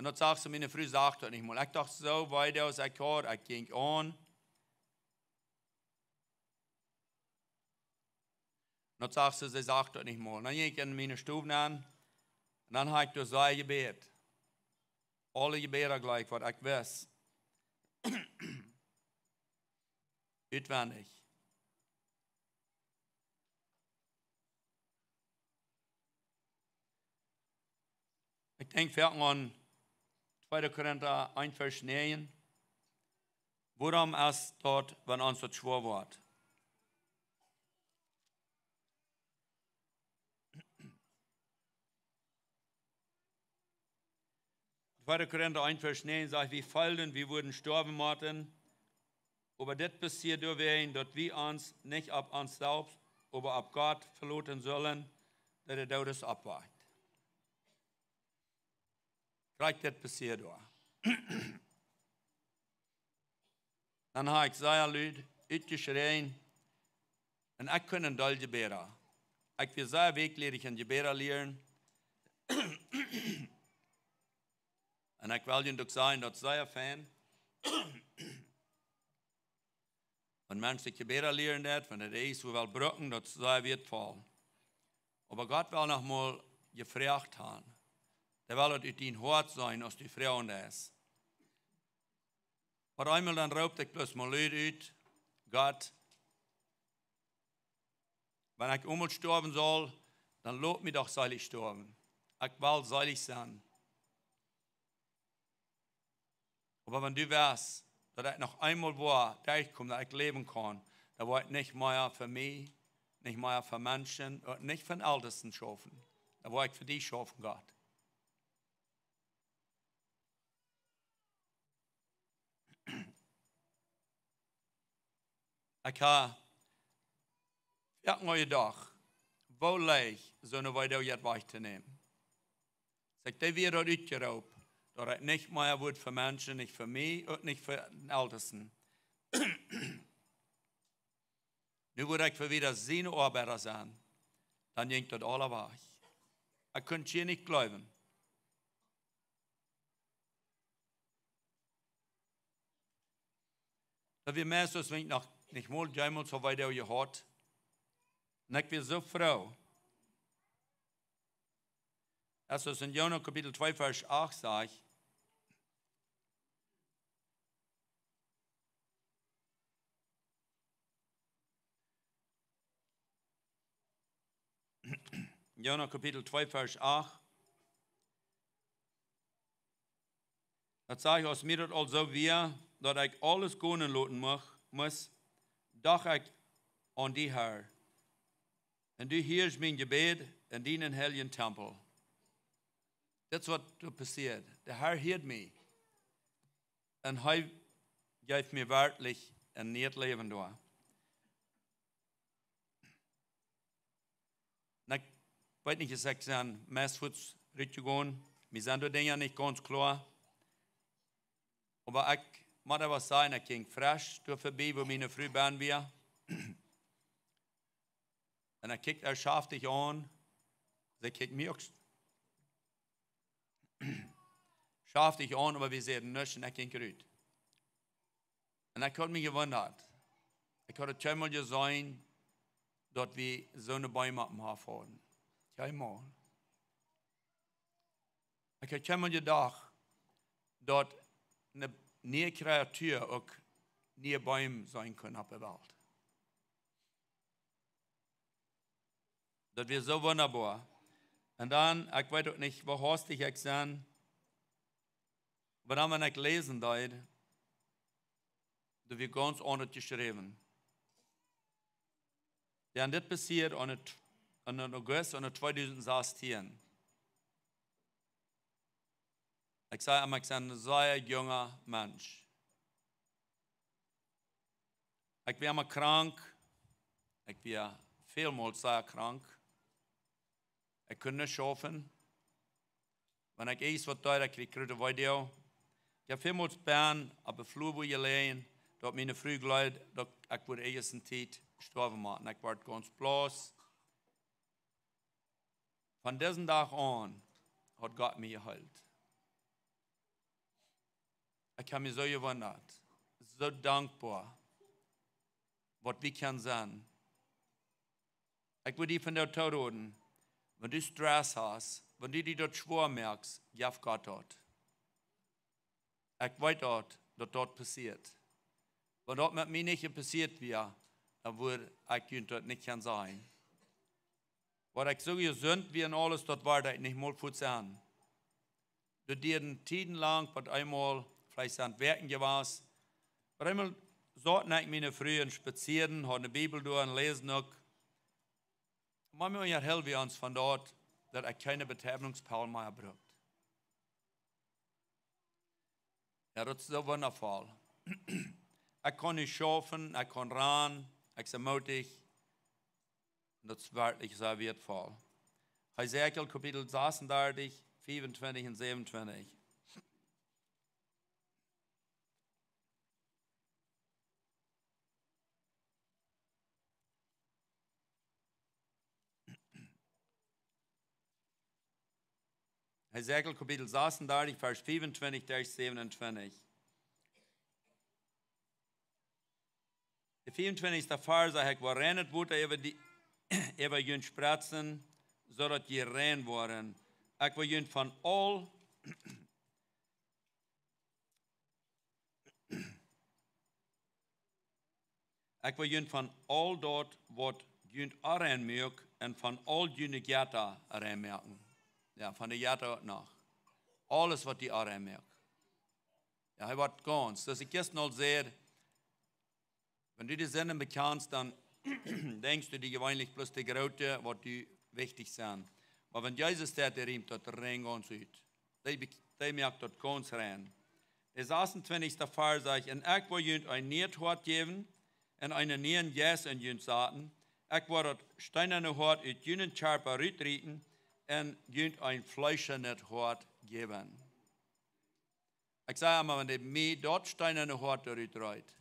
Un daut sach see, miene Fru sach daut nich mol. Ekj docht soo wiet aus ekj haud, ekj jinkj aun. Daut sach see, see sach daut nich mol. Dan jinkj ekj en miene Stow nenn. Un dan haud ekj doa sea jebät. Aule Jebäda jlikj, waut ekj wist. Utwendich. Ekj denkj foaken aun tweede Korinta eent Varsch näajen. Wuarom es daut, wan ons daut schwoa woat? Tweede Korinta eent Varsch näajen sajcht: "Wie feelden, wie wudden stoawen motten, oba dit passieed doawäajen, daut wie ons nich opp ons selfst, oba opp Gott veloten sullen, dee de Doodes oppwakjt." Krakjt dit passieed doa. Dan haud ekj sea lud utjeschräajen. Un ekj kunn een Deel Jebäda. Ekj wia sea weakjliedich en Jebäda lieren. Un ekj well junt uk sajen, daut es sea fein, wan Mensch sikj Jebäda lieren deit, wan et es, wua well brucken, daut es sea wieetvoll. Oba Gott well noch mol jefroacht han. Dee well daut ut dien Hoat seenen, aus du froagen deist. Oba eemol dan roopt ekj bloos mol lud ut: "Gott, wan ekj emol stoawen saul, dan lot mie doch seelich stoawen. Ekj well seelich sennen. Oba wan du wist, daut ekj noch eemol woa derchkomen, daut ekj läwen kaun, dan woa ekj nich mea fa mie, nich mea fa Menschen, uk nich fa Eltesten schaufen. Dan woa ekj fa die schaufen, Gott." Ekj ha, jo, een moajen Dach, woo leicht soone Weedoag wajch to nämen. Sajcht, dee wia daut utjeroopt, daut ekj nich mea wudd fa Menschen, nich fa mie, uk nich fa Eltesten. Nu wudd ekj fa wieda siene Oabeida sennen. Dan jinkj daut aula wajch. Ekj kunn et nich jleewen. Daut wia meist, aus wan ekj noch nich mol jemols soo wiet jehaut. Un ekj wia soo froo. Aus et en Jona Kapitel twee Varsch acht sajcht, Jona Kapitel twee Varsch acht. Daut sajcht: "Aus mie daut aul soo wia, daut ekj aules gonen loten mucht, must, docht ekj aun die, Herr. Un du hieescht mien Jebäd en dienen heiljen Tempel." Dit es waut doa passieet. De Herr hieed mie. Un hee jeef mie werkjlich een nieet Läwen doa. Un ekj weet nich, aus ekj sie meist fuaz rutjegonen. Mie sent doa Dinja nich gaunz kloa. Oba ekj mott waut sajen, ekj jinkj fresch doa verbie, wua miene Fru bennen wia. Un ekj kjikjt äa schaftich aun. See kjikjt mie uk schaftich aun, oba wie säden nuscht un ekj jinkj rut. Un ekj haud mie jewundat. Ekj haud et kjeenmol jeseenen, daut wie soone Beem opp dän Hoff hauden. Kjeenmol. Ekj haud kjeenmol jedocht, daut eene niee Kreatua uk niee Beem sennen kunn opp de Welt. Daut wia soo wundaboa. Un dan, ekj weet uk nich, woo haustich ekj sie, oba dan, wan ekj läsen deed, daut wia gaunz aundasch jeschräwen. Jo, un dit passieed aun de, aun de August aun de tweedusent sastieen. Ekj saj emma, ekj sie een sea junga Mensch. Ekj wia emma krank. Ekj wia välmol sea krank. Ekj kunn nich schaufen. Wan ekj ieescht waut deed, ekj kjrieech groote Weedoag. Ekj hab välmol bennen opp de Flua jeläajen, daut miene Fru jleewd, daut ekj wudd ieescht eene Tiet stoawen motten. Ekj wort gaunz blooss. Von disen Dach aun haud Gott mie jeheelt. Ekj hab mie soo jewundat, soo dankboa, waut wie kjennen sennen. Ekj wudd die vondoag toroden, wan du Stress hast, wan du die daut schwoa moakst, jeff Gott daut. Ekj weet daut, daut daut passieet. Wan daut met mie nich passieet wia, dan wudd ekj junt daut nich kjennen sajen. Waut ekj soo jesunt wia un aules, daut wia ekj nich mol fuaz sennen. Daut dieed tiedenlang, waut eemol veleicht sent Wäakjen jewast. Oba eemol saut ekj met miene Fru un spazieren, haud de Bibel doa un läsen uk. Maunchmol unjahelt wie ons von daut, daut ekj kjeene Betäubungspel mea brukt. Jo, daut es soo wundaboa. Ekj kaun nu schaufen, ekj kaun rannen, ekj sie mootich. Un daut es werkjlich sea wieetvoll. Hesekiel Kapitel sasundartich, fiefuntwintich un säwenuntwintich. Hesekiel Kapitel sasundartich, Varsch fiefuntwintich bat säwenuntwintich. De fiefuntwintichste Varsch sajcht: Ekj woa reinet Wota äwa die, äwa junt spretzen, soo daut jie rein woaren. Ekj woa junt von aul Ekj woa junt von aul daut, waut junt onrein moakt, un von aul june Jetta rein moaken. Jo, von de Jetta uk noch. Aules, waut die onrein moakt. Jo, hee woat gaunz. Soo aus ekj jistren aul säd, wan du de Sinden bekjanst, dan denkjst du die jeweenlich bloos de groote, waut die wichtich sent. Oba wan Jesus deit, dee riemt daut rein gaunz ut. Dee be-, dee moakt daut gaunz rein. De sasuntwintichste Varsch sajcht: Un ekj woa junt een niet Hoat jäwen, un eenen nieen Jeist en junt saten. Ekj woa daut steenane Hoat ut junen Kjarpa rutrieten, un junt een fleeschanet Hoat jäwen. Ekj saj emma, wan dee mie daut steenane Hoat doa rutreit,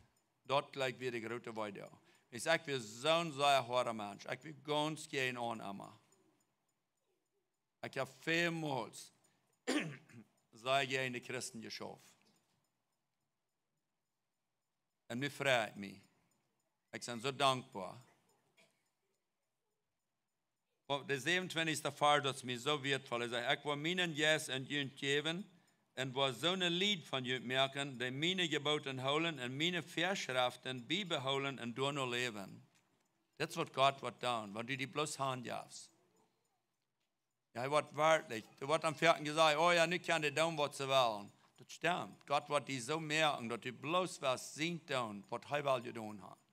daut jlikjt wia de groote Weedoag. Wiels ekj wia soon sea hoada Mensch. Ekj wia gaunz jäajenaun emma. Ekj hab välmols sea jäajen de Christen jeschauft. Un nu frei ekj mie. Ekj sie soo dankboa. Oba de säwenuntwintichste Varsch, daut es mie soo wieetvoll. Hee sajcht: Ekj woa mienen Jeist en junt jäwen, un woa soone Lied von junt moaken, dee miene Jeboten hoolen un miene Väaschreften biebehoolen un doano läwen. Daut es, waut Gott woat doonen, wan du die bloos hanjefst. Jo, hee woat werkjlich, doa woat dan foaken jesajcht: Oh jo, nu kjennen dee doonen, waut see wellen. Daut stemt. Gott woat die soo moaken, daut du bloos woascht sien doonen, waut hee well jedonen haben.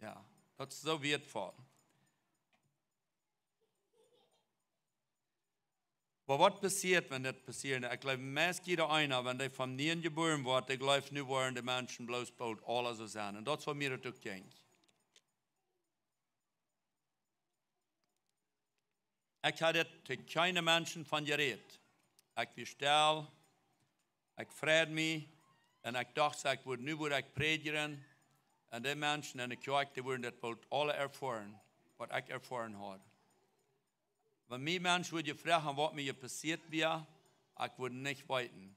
Jo, daut es soo wieetvoll. Oba waut passieet, wan dit passieet? Ekj jleew, meist jieda eena, wan dee von nieen jebuaren woat, dee jleeft, nu woaren de Menschen bloos boolt aula soo sennen. Un daut es, waut mie daut uk jinkj. Ekj hab dit to kjeene Menschen von jerät. Ekj wia stell, ekj freid mie, un ekj docht, ekj wudd, nu wudd ekj prädjen, un de Menschen en de Kjoakj, dee wudden dit boolt aula erfoaren, waut ekj erfoaren haud. Wan mie Menschen wudden froagen, waut mie passieet wia, ekj wudd nich weeten.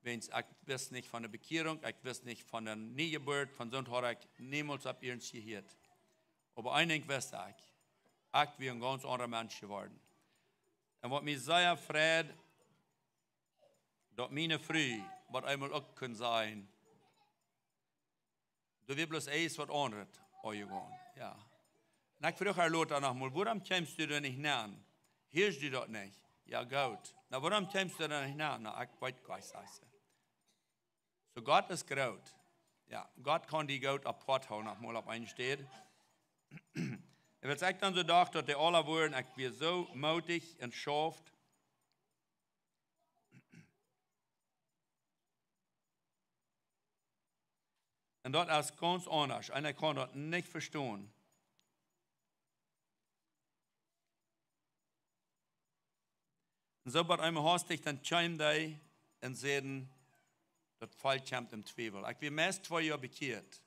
Wiels ekj wist nich von de Bekjierunk, ekj wist nich von de Niejeburt, von soont haud ekj niemols opp iernst jehieet. Oba een Dinkj wist ekj, ekj wia een gaunz aundra Mensch jeworden. Un waut mie sea freid, daut miene Fru waut eemol uk kunn sennen. Doa wia bloos eent waut aundret aunjegonen. Jo. Un ekj fruach äa lota noch mol: "Wuarom kjeemst du doa nich nenn? Hieescht du daut nich?" "Jo, goot." "Na, wuarom kjeemst du doa nich nenn?" "Na, ekj weet nich," sajcht see. Soo, Gott es groot. Jo, Gott kaun die goot apoat hoolen, noch mol opp eene Städ. Un aus ekj dan soo docht, daut dee aula wieren, ekj wia soo mootich un schauft. Un daut es gaunz aundasch. Un ekj kaun daut nich vestonen. Un soo waut eemol hastich dan kjeem dee un säden: "Daut Volkj kjemt em Twiewel." Ekj wia meist twee Joa bekjieet.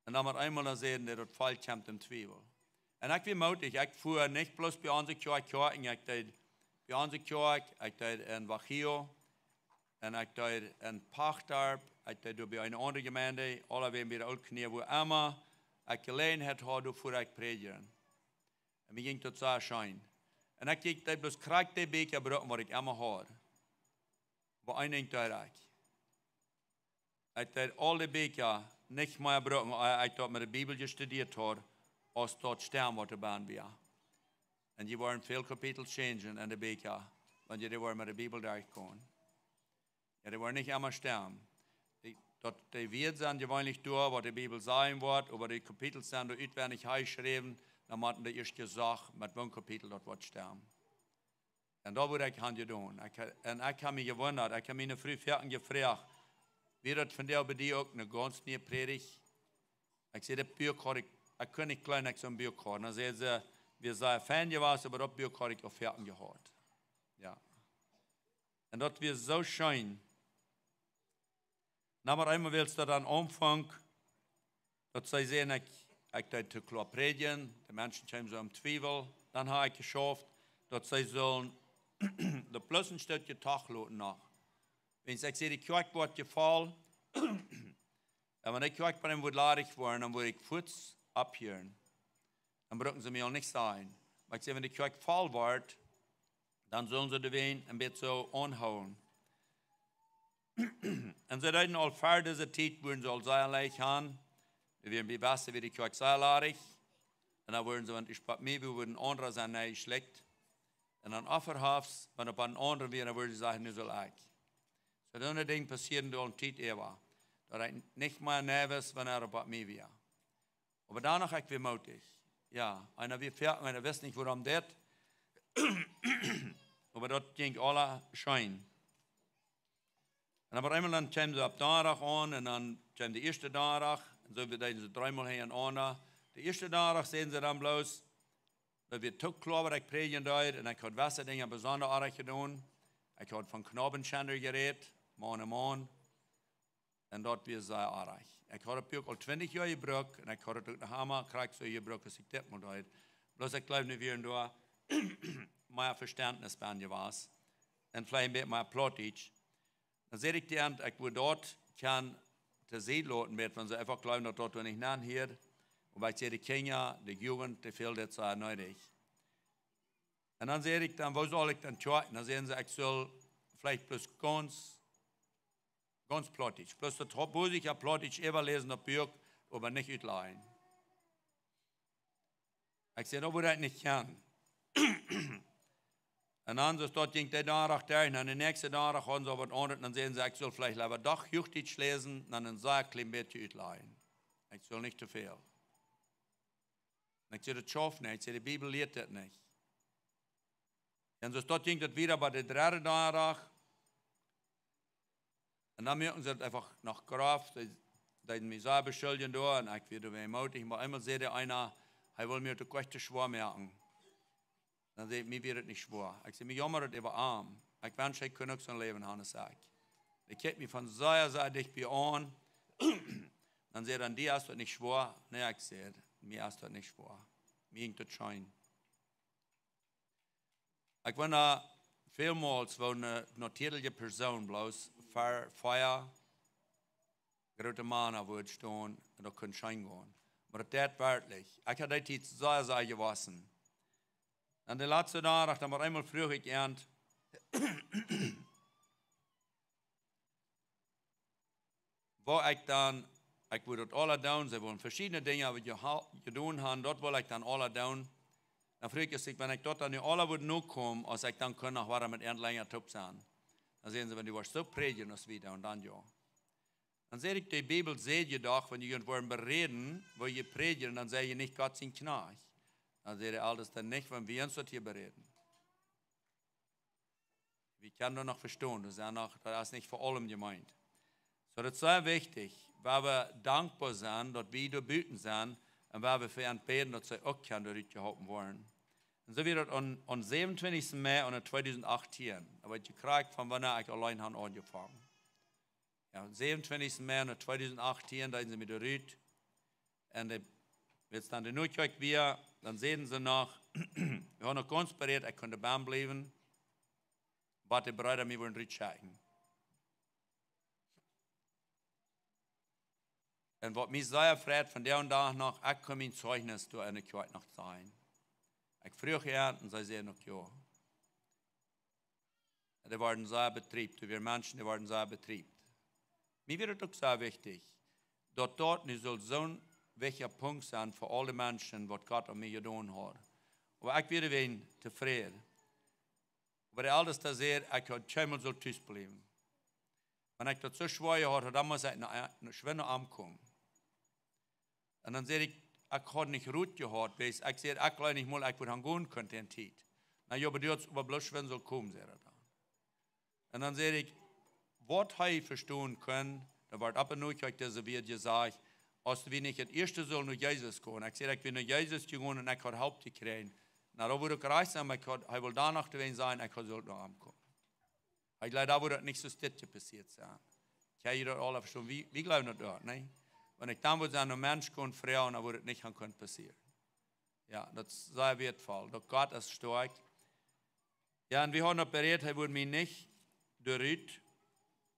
Un dan met eemol dan säden dee: "Daut Volkj kjemt em Twiewel." Un ekj wia mootich, ekj fua nich bloos bie onse Kjoakj, Kjoakj, un ekj deed bie onse Kjoakj, ekj deed en Bajío, un ekj deed en Pachtarp, ekj deed doa bie eene aundre Jemeent, aulawäajen bie de Ooltkolonie, wua emma ekj Jeläajenheit haud, doa fua ekj prädjen. Un mie jinkj daut soo scheen. Un ekj jinkj, deed bloos krakjt dee Bieekja brucken waut ekj emma haud. Oba een Dinkj deed ekj. Ekj deed aul dee Bieekja nich mea brucken, aus ekj daut met de Bibel jestudieet haud, aus daut stemd waut doa bennen wia. Un jie woaren väl Kapitel changen en de Bieekja, wan jie woaren met de Bibel derchgonen. Jo, dee woaren nich emma stemmen. Dee, daut, dee Wieed sent jeweenlich doa, waut de Bibel sajen woat, oba de Kapitel sent doa utwendich aunjeschräwen, dan mott dee ieescht jesajcht, met woon Kapitel daut woat stemmen. Un daut wudd ekj han jedonen. Ekj ha-, un ekj hab mie jewundat, ekj hab miene Fru foaken jefroacht: "Wia daut vondoag bie die uk eene gaunz niee Prädicht?" Ekj säd: "Daut Buak haud ekj, ekj kunn nich jleewen, ekj soon Buak haud." Dan säd see: "Wia sea fein jewast, oba daut Buak haud ekj aul foaken jehaut." Jo. Un daut wia soo scheen. Na, oba eemol, wiels daut aum Aunfank, daut see säden, ekj, ekj deed too kloa prädjen, de Menschen kjeemen soo em Twiewel, dan hab ekj jeschauft, daut see sullen daut bloos een Stootje toochloten noch. Wiels ekj säd, de Kjoakj woat jefoll, un wan de Kjoakj bie dän wudd ladich woaren, dan wudd ekj fuaz opphieren. Dan bruckten see mie aul nich sajen. Oba ekj säd, wan de Kjoakj foll woat, dan sullen see doawäajen een bät soo aunhoolen. Un see deeden aul ver dise Tiet, wudden see aul sea leicht han. Dee wieren bie Wasta wia de Kjoakj sea ladich. Un dan wudden see, wan de Spott mea wia, wudden aundre sennen nenjeschlekjt. Un dan Offerhofs, wan opp een aundren wia, dan wudden see sajen: "Nu saul ekj." Soo, soone Dinja passieeden doa aul eene Tiet äwa. Daut ekj nich mea neiwes, wan opp mie wia. Oba dan noch, ekj wia mootich. Jo, eena wia foaken, eena wist nich, wuarom dit. Oba daut jinkj aula scheen. Un opp eemol dan kjeemen see opp Donnadach aun, un dan kjeem de ieeschte Donnadach, un soo deeden see dreemol hinjarenaunda. De ieeschte Donnadach säden see dan bloos, daut wia too kloa waut ekj prädjen deed, un ekj haud jewesse Dinja besonda oajch jedonen. Ekj haud von Knabenschänder jerät, Maun un Maun. Un daut wia sea oajch. Ekj haud daut Buak aul twintich Joa jebrukt un ekj haud daut uk noch emma krakjt soo jebrukt aus ekj dit mol deed. Bloos ekj jleew, nu wia doa mea Vestentnis bie jewast. Un veleicht een bät mea Plautdietsch. Dan säd ekj to an, ekj wudd daut kjennen tosied loten, met wan see eefach jleewen, daut daut doa nich nenn hieed. Oba ekj säd, de Kjinja, de Jugend, dee fält dit sea needich. Un dan säd ekj dan: "Woo saul ekj dan kjoakjen?" Dan säden see, ekj sull veleicht bloos gaunz, gaunz Plautdietsch. Bloos daut hop-, bloos ekj ha Plautdietsch äwaläsen opp Buak, oba nich utlajen. Ekj säd: "Daut wudd ekj nich kjennen." Un dan, soo daut jinkj dee Dach derch, un de näakjste Dach hauden see aul waut aundret, dan säden see, ekj sull veleicht leewa doch Huachdietsch läsen, dan een sea kjlien bät utlajen. Ekj sull nich too väl. Un ekj säd: "Daut schauft nich." Ekj säd: "De Bibel lieet daut nich." Un soo daut jinkj daut wieda bie de dredde Dach. Un dan muaken see daut eefach noch grof. Dee, dee deeden mie sea beschuldjen doa un ekj wia doa mootich. Oba eemol säd eena, hee wull mie daut uk nich too schwoa moaken. Dan säd ekj: "Mie wia daut nich schwoa." Ekj säd: "Mie jaumad daut äwa am. Ekj wensch, hee kunn uk soon Läwen han aus ekj." Dee kjikjt mie von sea, sea dicht bie aun. Dan säd hee: "An die es daut nich schwoa?" "Nä," ekj säd, "mie es daut nich schwoa. Mie jinkj daut scheen." Ekj wunda välmols, woo eene natieeliche Persoon bloos ver, ver groote Mana wudd stonen un daut kunn scheen gonen. Oba daut deed werkjlich. Ekj haud dee Tiet sea, sea jewossen. Un de latste Dach, dan opp eemol fruach ekj an, woo ekj dan, ekj wull daut aula doonen, see wullen veschiedne Dinja, waut jeha-, jedonen haben, daut wull ekj dan aula doonen. Dan fruach ekj, wan ekj daut dan nu aula wudd nokomen, aus ekj dan kunn noch wada met an lenja toop sennen. Dan säden see, wan du woascht soo prädjen aus wie doonen, dan jo. Dan säd ekj, de Bibel sajcht je doch, wan jie junt woaren beräden, woo jie prädjen, dan sent jie nich Gott sien Kjnajcht. Dan säd hee, daut es dan nich, wan wie ons daut hia beräden. Wie kjennen daut noch vestonen, daut es noch, daut es nich fa aulem jemeent. Soo, daut es sea wichtich, wua wie dankboa sent, daut wie doa buten sent, un wua wie fa an bäden, daut see uk kjennen doa rutjeholpen woaren. Un soo wia daut aum, aum säwenuntwintichsten Mei aun tweedusent achttieen. Daut wort jekjräajen von wanea ekj auleen haud aunjefongen. Jo, säwenuntwintichsten Mei aun tweedusent achttieen, deeden see mie doa rut. Un de, wiels dan de Notkjoakj wia, dan säden see noch, wie haben noch gaunz berät, ekj kunn doa bennen bliewen, waut de Breeda mie wudden rutschekjen. Un waut mie sea freit von dän Dach noch, ekj kunn mien Zeichnis doa enne Kjoakj noch sajen. Ekj fruach an un see säden uk jo. Dee worden sea betriebt, doa wieren Menschen, dee worden sea betriebt. Mie wia daut uk sea wichtich, daut daut nu sull soon wichtja Punkt sennen fa aule Menschen, waut Gott aun mie jedonen haud. Oba ekj wia doawäajen tofräd. Oba de Eltesta säd, ekj haud kjeenmol sult tus bliewen. Wan ekj daut soo schwoa haud, dan must ekj no, no, schwind no Amt komen. Un dan säd ekj, ekj haud nich Rot jehaut, wiels ekj säd, ekj jleew nich mol, ekj wudd han gonen kunnen dee Tiet. Na jo, oba du hast oba bloos schwind sult komen, säd hee dan. Un dan säd ekj, waut hee vestonen kunn, daut wort opp un noa, ekj dise wia jesajcht, aus wie nich daut ieeschte sullen no Jesus gonen. Ekj säd, ekj wia no Jesus jegonen un ekj haud Help jekjräajen. Na, daut wudd uk rajcht sennen, oba ekj haud, hee wull doano doawäajen sennen, ekj haud sult no Amt komen. Ekj jleew, daut wudd nich soo stets passieet sennen. Ekj hab daut aul vestonen, wie, wie jleewen daut uk, nä? Wan ekj dan wudd sennen, een Mensch kunn froagen, dan wudd daut nich han kunnen passieren. Jo, daut es sea wieetvoll. Daut Gott es stoakj. Jo, un wie hauden daut berät, hee wudd mie nich doa rut.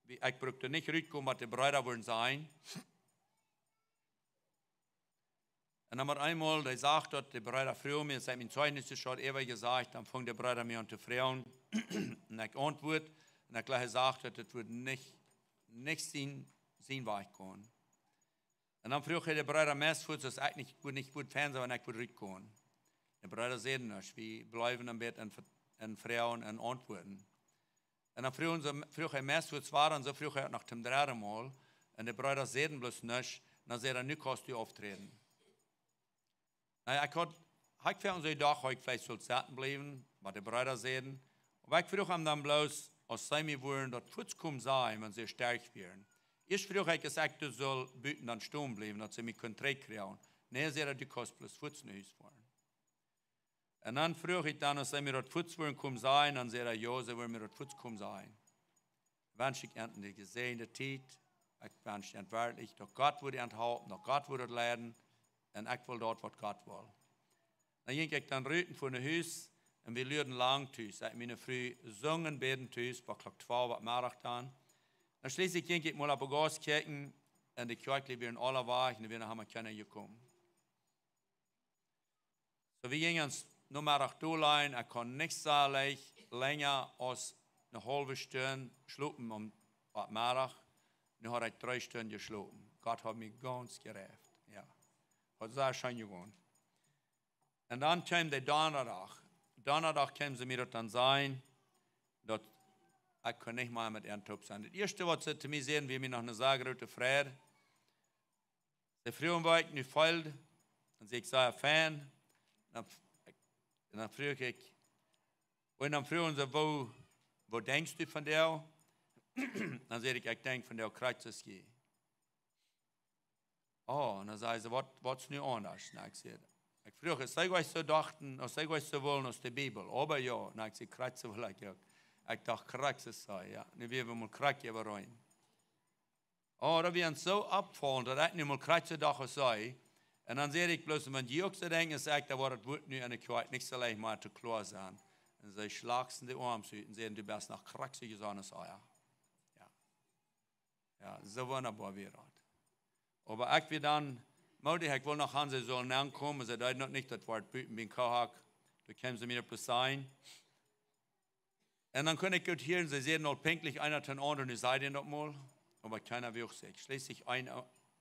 Wie, ekj bruckt nich rutkomen, waut de Breeda wudden sajen. Un dan met eemol, dee sach daut, de Breeda fruach mie, see haud mien Zeichnis jeschaut, eewich jesajcht, dan funk de Breeda mie aun to froagen. Un ekj auntwuad, un ekj jleew, hee sach daut, daut wudd nich, nich sien, sien Wajch gonen. Un dan fruach hee de Breeda meist fuaz, aus ekj nich, wudd nich wudd fein sennen, wan ekj wudd rutgonen. De Breeda säden nuscht, wie bleewen een bät en, en froagen un auntwuaden. Un dan fruach see, fruach hee meist fuaz wada, un soo fruach hee noch toom dredden Mol. Un de Breeda säden bloos nuscht, un dan säd hee, nu kaust du aufträden. Na jo, ekj haud, ekj funk soo, ekj docht, ekj veleicht sull sitten bliewen, waut de Breeda säden. Oba ekj fruach am dan bloos, aus see mie wudden daut fuaz komen sajen, wan see stoakj wieren. Ieescht fruach ekj, aus ekj doa sull buten dan stonen bliewen, daut see mie kunnen trigjkjrieen. Nä, säd hee, du kaust bloos fuaz no Hus foaren. Un dan fruach ekj dan, aus see mie daut fuaz wudden komen sajen, dan säd hee, jo, see wudden mie daut fuaz komen sajen. Wensch ekj an eene jesäajende Tiet. Ekj wensch an werkjlich, daut Gott wudd an halpen, daut Gott wudd leiden. Un ekj wull daut, waut Gott wull. Dan jinkj ekj dan rut un foa no Hus. Un wie luaden lang tus. Ekj un miene Fru sungen, bäden tus, bat Klock twalw opp Meddach dan. Dan schlieslich jinkj ekj mol opp de Gauss kjikjen. Un de Kjoakj wieren aula wajch, un doa wieren noch emma kjeene jekomen. Soo, wie jinjen ons Nomeddach doa lajen, ekj kunn nich soo leicht lenja aus eene haulwe Stund schlopen om, opp Meddach. Nu haud ekj dree Stunden jeschlopen. Gott haud mie gaunz jeräft. Jo. Haud sea scheen jegonen. Un dan kjeem de Donnadach. Donnadach kjeemen see mie daut dan sajen, daut ekj kunn nich mea met an toop sennen. Daut ieeschte, waut see to mie säden, wia mie noch eene sea groote Freid. See fruagen, woo ekj nu feeld. Dan säd ekj, sea fein. Dan, dan fruach ekj, un dan fruagen see, woo, woo denkjst du von dee? Dan säd ekj, ekj denkj von dee Christus je. Oh, un dan säden see, waut, waut es nu aundasch? Na, ekj säd, ekj fruach, es see jlikj soo dochten, aus see jlikj soo wullen aus de Bibel. Oba jo, na, ekj säd, Christus wull ekj uk. Ekj docht, Christus soo, jo. Nu wia wie mol Christus äwareen. Oh, daut wia soo oppfaulent, daut ekj nu mol krakjt soo docht aus see. Un dan säd ekj bloos, wan jie uk soo denkjen aus ekj, dan woat daut Wuat nu enne Kjoakj nich soo leicht mea to kloa sennen. Un see schlakjsten de Oarms ut un säden, du best noch krakjt soo jesunt aus ea. Jo. Jo, soo wundaboa wia daut. Oba ekj wia dan moodich, ekj wull noch han, see sullen aunkomen, see deeden daut nich, daut wort buten biem Kohak. Doa kjeemen see mie opp de Seite. Un dan kunn ekj goot hieren, see säden aul pinkjlich eena tom aundren, nu säd hee daut mol. oba kjeena wuach sikj. Schlieslich een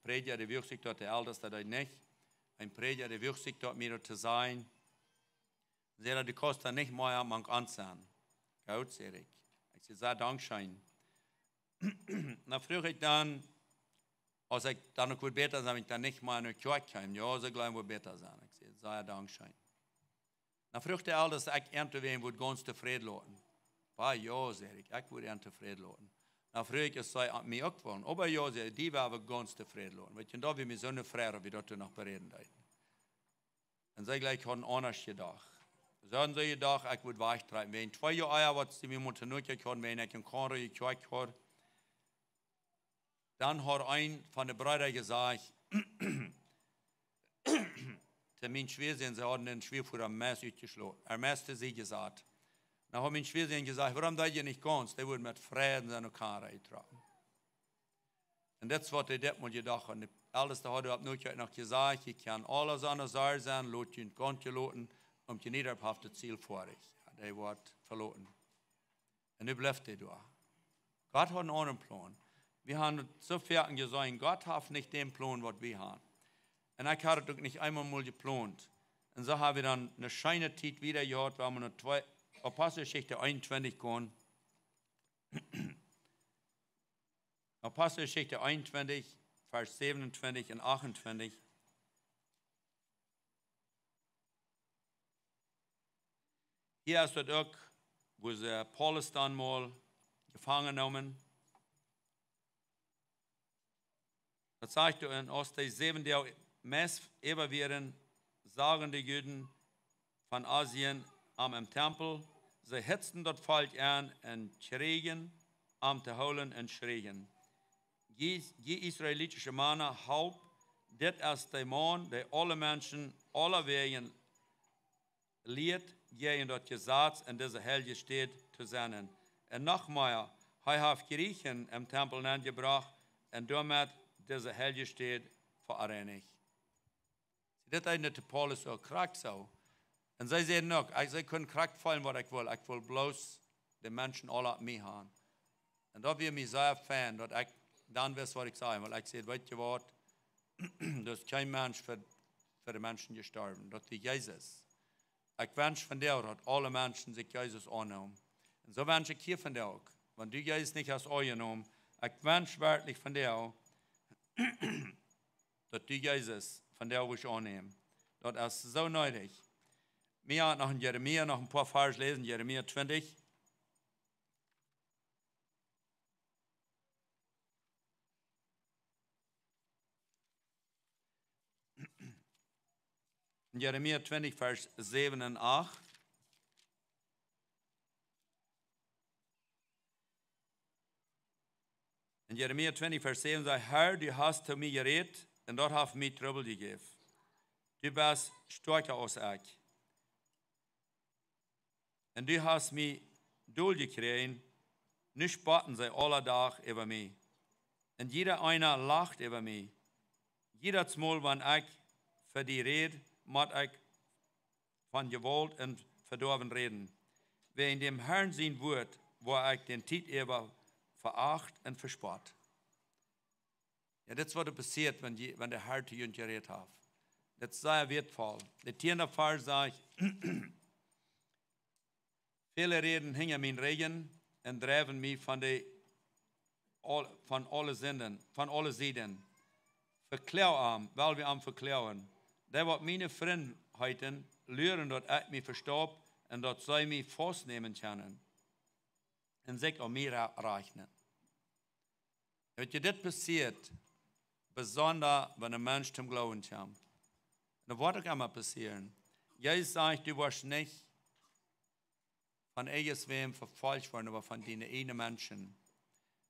Prädja, dee wuach sikj daut, de Eltesta, dee nich. Een Prädja, dee wuach sikj daut, mie daut to sajen. Säd hee: "Du kaust doa nich mea mank ons sennen." "Goot," säd ekj. Ekj säd: "Sea dankscheen." Dan fruach ekj dan, aus ekj dan uk wudd bäta sennen, wan ekj dan nich mea enne Kjoakj kjeem. "Jo," see jleewen, wudd bäta sennen. Ekj säd: "Sea dankscheen." Dan fruach de Eltesta, aus ekj an to wäm wudd gaunz tofräd loten. "Ba, jo," säd ekj, "ekj wudd an tofräd loten." Dan fruach ekj, aus see mie uk wullen. "Oba jo," säd see, "die woa wie gaunz tofräd loten." Weetst, un daut wia mie soone Freid, daut wie daut doa noch beräden deeden. Un see jlikj hauden aundasch jedocht. See hauden soo jedocht, ekj wudd wajchtrakjen. Wan twee Joa ea, waut see mie motten nokjikjen hauden, wan ekj en Konrad jekjikjt haud, dan haud een von de Breeda jesajcht to mien Schwiasän, see hauden dän Schwiavoda meist utjeschloten, ea meist to Sied jesat. Dan haud mien Schwiasän jesajcht: "Wuarom deed jie nich gaunz?" Dee wudd met Freid sennen no Konrad jetrocken. Un dit es waut hee dit mol jedocht haud. Un de Eltesta haud opp Noakjeit noch jesajcht: "Jie kjennen aule Sonn sea sennen, lot junt gaunz jeloten, om jie nich opp haft daut Ziel foadich." Jo, dee woat veloten. Un nu blift hee doa. Gott haud eenen aundren Plon. Wie haben daut soo foaken jeseenen, Gott haft nich dän Plon, waut wie haben. Un ekj haud daut uk nich eemol mol jeplont. Un soo haben wie dan eene scheene Tiet wieda jehaut, wua wie no twee, Aposteljeschicht eenuntwintich komen. Aposteljeschicht eenuntwintich, Varsch säwenuntwintich un achtuntwintich. Hia es daut uk, wua see Paulus dan mol jefangen neemen. Daut sajcht doa: "Un aus dee säwen Doag meist äwa wieren, sagen de Juden von Asien am em Tempel, see hitzten daut Volkj aun un kjrieejen am to hoolen un schrieen: Jie, jie israelitische Mana, halpt, dit es de Maun, dee aule Menschen aulawäajen lieet, jäajen daut Jesaz en dise heilje Städ to sennen. Un noch mea, hee haft Jriechen em Tempel nenjebrocht un doamet dise heilje Städ veoneenicht." See, dit eent to Paulus uk krakjt soo. Un see säden uk, ekj, see kunnen krakjt feelen, waut ekj well. Ekj well bloos de Menschen aule opp mie haben. Un daut wia mie sea fein, daut ekj dan wist, waut ekj säd. Wiels ekj säd: "Weetst du waut? Doa es kjeen Mensch fa, fa de Menschen jestorwen. Daut wia Jesus." Ekj wensch von die, daut aule Menschen sikj Jesus aunnämen. Un soo wensch ekj hia von die uk. Wan du Jesus nich hast aunjenomen, ekj wensch werkjlich von die, daut du Jesus von die wurscht aunnämen. Daut es soo needich. Wie haben noch en Jeremia, noch een poa Varsch läsen, Jeremia twintich. En Jeremia twintich, Varsch säwen un acht. En Jeremia twintich, Varsch säwen sajcht: "Herr, du hast to mie jerät, un daut haft mie Trubbel jejäft. Du best stoakja aus ekj. Un du hast mie dol jekjräajen, nu spotten see aule Doag äwa mie. Un jieda eena lacht äwa mie. Jiedet Mol, wan ekj fa die räd, mott ekj von Jewault un Vedoawen räden. Wäajen däm Herrn sien Wuat woa ekj de Tiet äwa veacht un vespott." Jo, dit es waut doa passieet, wan jie, wan de Herr to junt jerät haft. Dit es sea wieetvoll. De tieende Varsch sajcht: "Väle räden hinja mien Rigjen un dreiwen mie von de aul-, von aule Sinden, von aule Sieden. Vekloag am, wiels wie am vekloagen. Dee, waut miene Frind heeten, luren, daut ekj mie vestaup un daut see mie faustnämen kjennen un sikj aun mie ra-, rajchten." Weetst, dit passieet besonda, wan een Mensch toom Gloowen kjemt. Un daut woat uk emma passieren. Jesus sajcht: "Du woascht nich von irjentwäm vefolcht woaren, oba von diene ieejne Menschen."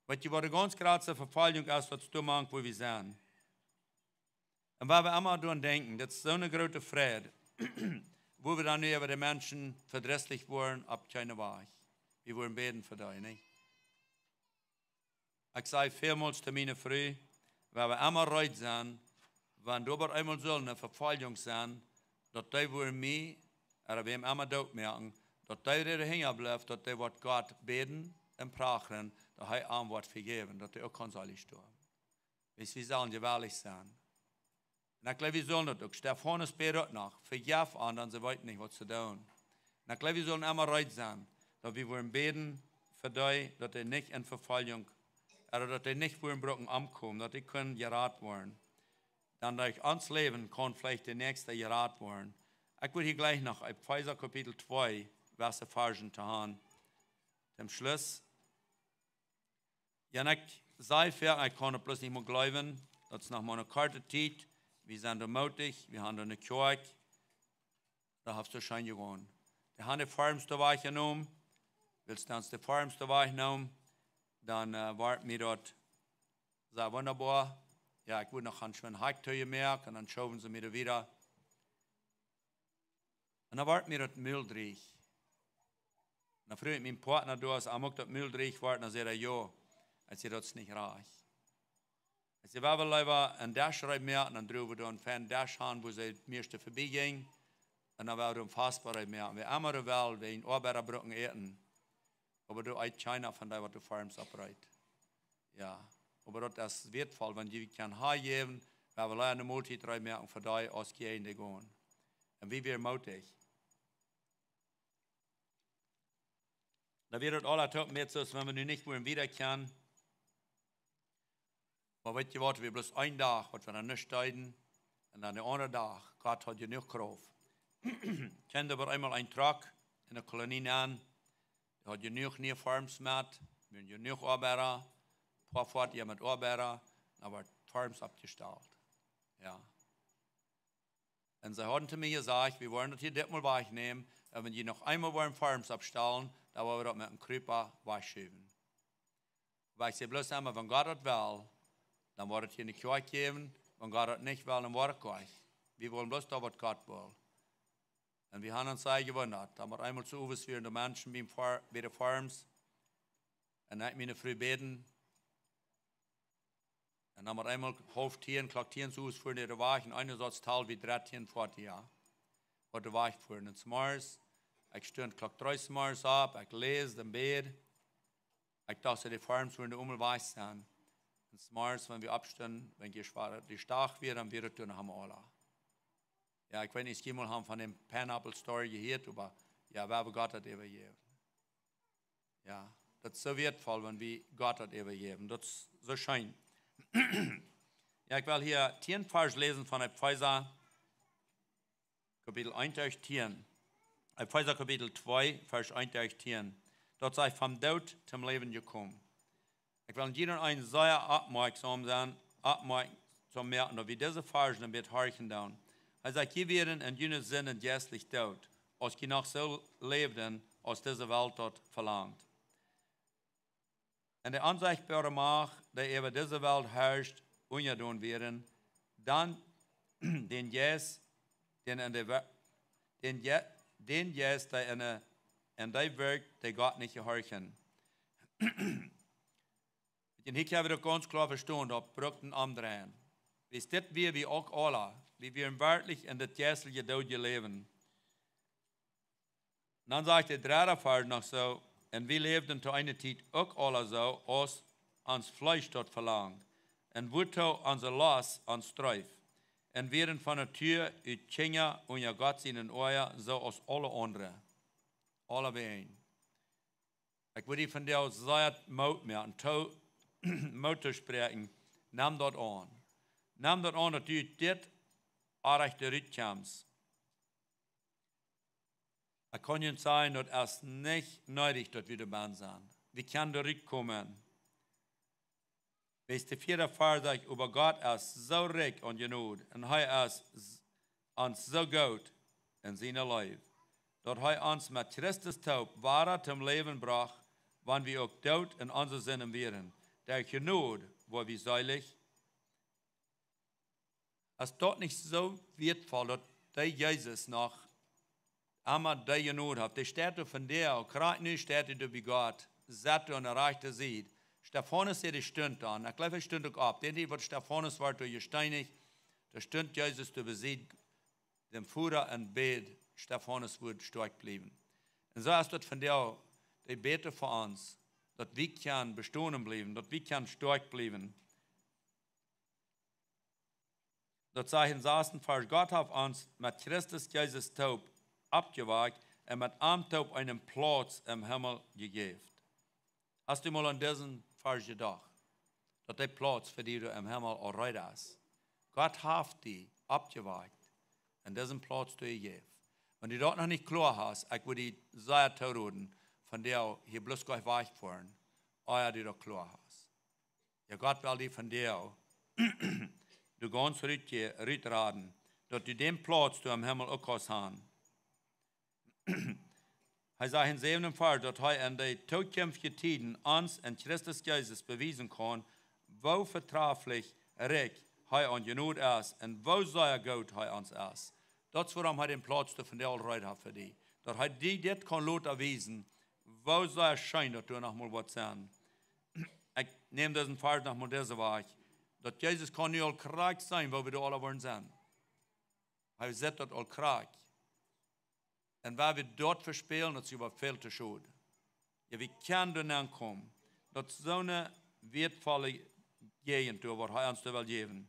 Weetst, waut de gaunz jratste Vefoljunk es, daut es doa mank, wua wie sent. Un wua wie emma doaraun denkjen, daut es soone groote Freid, wua wie dan nu äwa de Menschen vedrisslich woaren, opp kjeene Wajch. Wie woaren bäden fa dee, nich? Ekj säd välmols to miene Fru, wua wie emma reed sent, wan doa bie eemol sull eene Vefoljunk sennen, daut dee wua mie, ooda wäm emma doot moaken, daut dee, dee doa hinja blift, daut dee woat Gott bäden un prachren, daut hee am woat vejäwen, daut hee uk kaun selig stonen. Wiels wie sellen jewellich sennen. Un ekj jleew, wie sellen daut uk. Stefanus bäd uk noch: "Vejäft an, dan see weeten nich, waut see doonen." Un ekj jleew, wie sellen emma reed sennen, daut wie woaren bäden fa dee, daut dee nich en Vefoljunk, ooda daut dee nich woaren brucken omkomen, daut dee kjennen jerat woaren. Dan derch ons Läwen kaun veleicht de Näakjsta jerat woaren. Ekj well hia jlikj noch Efeesa Kapitel twee, Varsch, Varsch to han. Toom Schluss. Jo, un ekj saj wieda, ekj kaun et bloos nich mea jleewen, daut es noch mau eene korte Tiet. Wie sent doa mootich, wie haben doa eene Kjoakj. Daut haft soo scheen jegonen. Dee haben de Farms doa wajchjenomen. Wiels dee de Farms doa wajchneemen, dan, äh, wort mie daut soo wundaboa. Jo, ekj wull noch gaunz schwind Hakj too jemoakt un dan schowen see mie doa wieda. Un dan wort mie daut Mul drieech. Un dan fruach ekj mienen Partner doa, aus am uk daut Mul drieech wort, un dan säd hee: "Jo." Ekj säd: "Daut es nich rajcht." Ekj säd: "Wie wellen leewa eenen Desch reed moaken, un dan droagen wie doa eenen feinen Desch han, wua see daut mieeschte verbie jinjen. Un dan wellen wie doa eenen Fastbroot reed moaken. Wie haben emma wellen, wie een Oabeida brucken äten. Oba doa eet kjeena von dee, waut de Farms oppreet." Jo, oba daut es wieetvoll, wan wie kjennen hanjäwen, wie wellen eene Moltiet reed moaken fa dee, aus jie doa gonen. Un wie wieren mootich. Dan wia daut aula toop met soo, aus wan wie nu nich wudden wieda kjennen. Oba weet jie waut, wie bloos een Dach, waut wie dan nich deeden, un dan dän aundren Dach, Gott haud jenuach Krauft. Kjeem doa opp eemol een Truck en de Kolonie aun, dee haud jenuach niee Farms met, wieren jenuach Oabeida, poa Foatieja met Oabeida, dan worden Farms oppjestalt. Jo. Un see hauden to mie jesajcht: "Wie woaren daut hia ditmol wajchnämen, un wan jie noch eemol woaren Farms oppstalen, dan woa wie daut met een Kjrepa wajchschuwen." Oba ekj säd bloos emma: "Wan Gott daut well, dan woat et hia eene Kjoakj jäwen. Wan Gott daut nich well, dan woat et kjeene Kjoakj. Wie wellen bloos daut, waut Gott well." Un wie haben ons sea jewundat. Dan opp eemol soo owes wieren de Menschen biem Far-, bie de Farms. Un ekj, miene Fru bäden. Un dan opp eemol haulf tieen, Klock tieen soo owes fuaren dee doa wajch, un eena saut tal wie dartieen Foatieja, waut doa wajch fuaren. Un zemorjes, ekj stunt Klock dree zemorjes opp, ekj läs un bäd. Ekj docht, de Farms wudden emol wajch sennen. Un zemorjes, wan wie oppstunden, wan ekj schwoa, dee Dach wia, dan wia et doa noch emol aula. Jo, ekj weet nich, aus jie mol haben von dän Pineapple Story jehieet, oba jo, wie haben Gott daut äwajäwen. Jo, daut es soo wieetvoll, wan wie Gott daut äwajäwen. Daut es soo scheen. Jo, ekj well hia tieen Varsch läsen von Efeesa, Kapitel eent derch tieen. Efeesa Kapitel twee, Varsch eent derch tieen. Daut sajcht: "Vom Doot toom Läwen jekomen." Ekj well jieda eenen sea oppmoakjsom sennen, oppmoakjsom moaken, daut wie dise Varsch een bät horchen doonen. Hee sajcht: "Jie wieren en june Sinden jeistlich doot, aus jie noch soo läwden, aus dise Welt daut velangt. En de onsechtboare Macht, dee äwa dise Welt herrscht, unjadon wieren, dan dän Jeist, dän en de Wel-, dän Je-, dän Jeist, dee en de, en dee wirkjt, dee Gott nich jehorchen." Un hia kjenn wie daut gaunz kloa vestonen, daut brukt een Omdreien. Wiels dit wia wie uk aula, wie wieren werkjlich en daut jeistelje doodje Läwen. Dan sajcht de dredde Varsch noch soo: "Un wie läwden to eene Tiet uk aula soo, aus ons Fleesch daut velangt, un wuatoo onse Lost ons dreef, un wieren von Natua ut Kjinja unja Gott sienen Oaja, soo aus aule aundre." Aulawäajen. Ekj well die vondoag sea Moot moaken, to-, Moot toospräakjen. Nem daut aun. Nem daut aun, daut du dit orrajchte rutkjemst. Ekj kaun junt sajen, daut es nich needich, daut wie doa bie sent. Wie kjennen doa rutkomen. Wiels de vieede Varsch sajcht: "Oba Gott es soo rikj aun Jnod, un hee es s-, ons soo goot en siene Leew, daut hee ons met Christus toop wada toom Läwen brocht, wan wie uk doot en onse Sinden wieren. Derch Jnod woa wie seelich." Es daut nich soo wieetvoll, daut dee Jesus noch emma dee Jnod haft? Dee steit doa vondoag, krakjt nu steit hee doa bie Gott, sett doa aun de rajchte Sied. Stefanus säd, dee stunt dan. Ekj jleew, hee stunt uk opp. Dän Dach, waut Stefanus wort doa jesteenicht, doa stunt Jesus doa bie Sied däm Voda un bäd: "Stefanus, woa stoakj bliewen." Un soo es daut vondoag, dee bäden fa ons, Daut wie kjennen bestonen bliewen, daut wie kjennen stoakj bliewen. Daut sajcht em sasten Varsch: Gott haft ons met Christus Jesus toop oppjewakjt un met am toop eenen Plauz em Himmel jejäft. Hast du mol aun disen Varsch jedocht? Daut de Plauz fa die doa em Himmel aul reed es. Gott haft die oppjewakjt un disen Plauz doa jejäft. Wan du daut noch nich kloa hast, ekj wudd die sea toroden, von doa hia bloos jlikj wajchfoaren, ea du daut kloa hast. Jo, Gott well die von doa, du gaunz rut, rutraden, daut du dän Plauz doa em Himmel uk kaust han. Hee sajcht em säwenden Varsch, daut hee en de tookjemftje Tieden ons en Christus Jesus bewiesen kaun, woo vetraflich rikj hee aun Jnod es un woo sea goot hee ons es. Daut es wuarom hee dän Plauz doa von doa aul reed haft fa die. Daut hee die dit kaun loten wiesen, woo sea scheen daut doa noch mol woat sennen. Ekj näm disen Varsch noch mol dise Wäakj. Daut Jesus kaun nu aul krakjt seenen, woo wie doa aula woaren sennen. Hee sitt daut aul krakjt. Un wan wie daut vespälen, daut es oba väl too schod. Jo, wie kjennen doa nenkomen. Daut es soone wieetvolle Jäajent doa, waut hee ons doa well jäwen.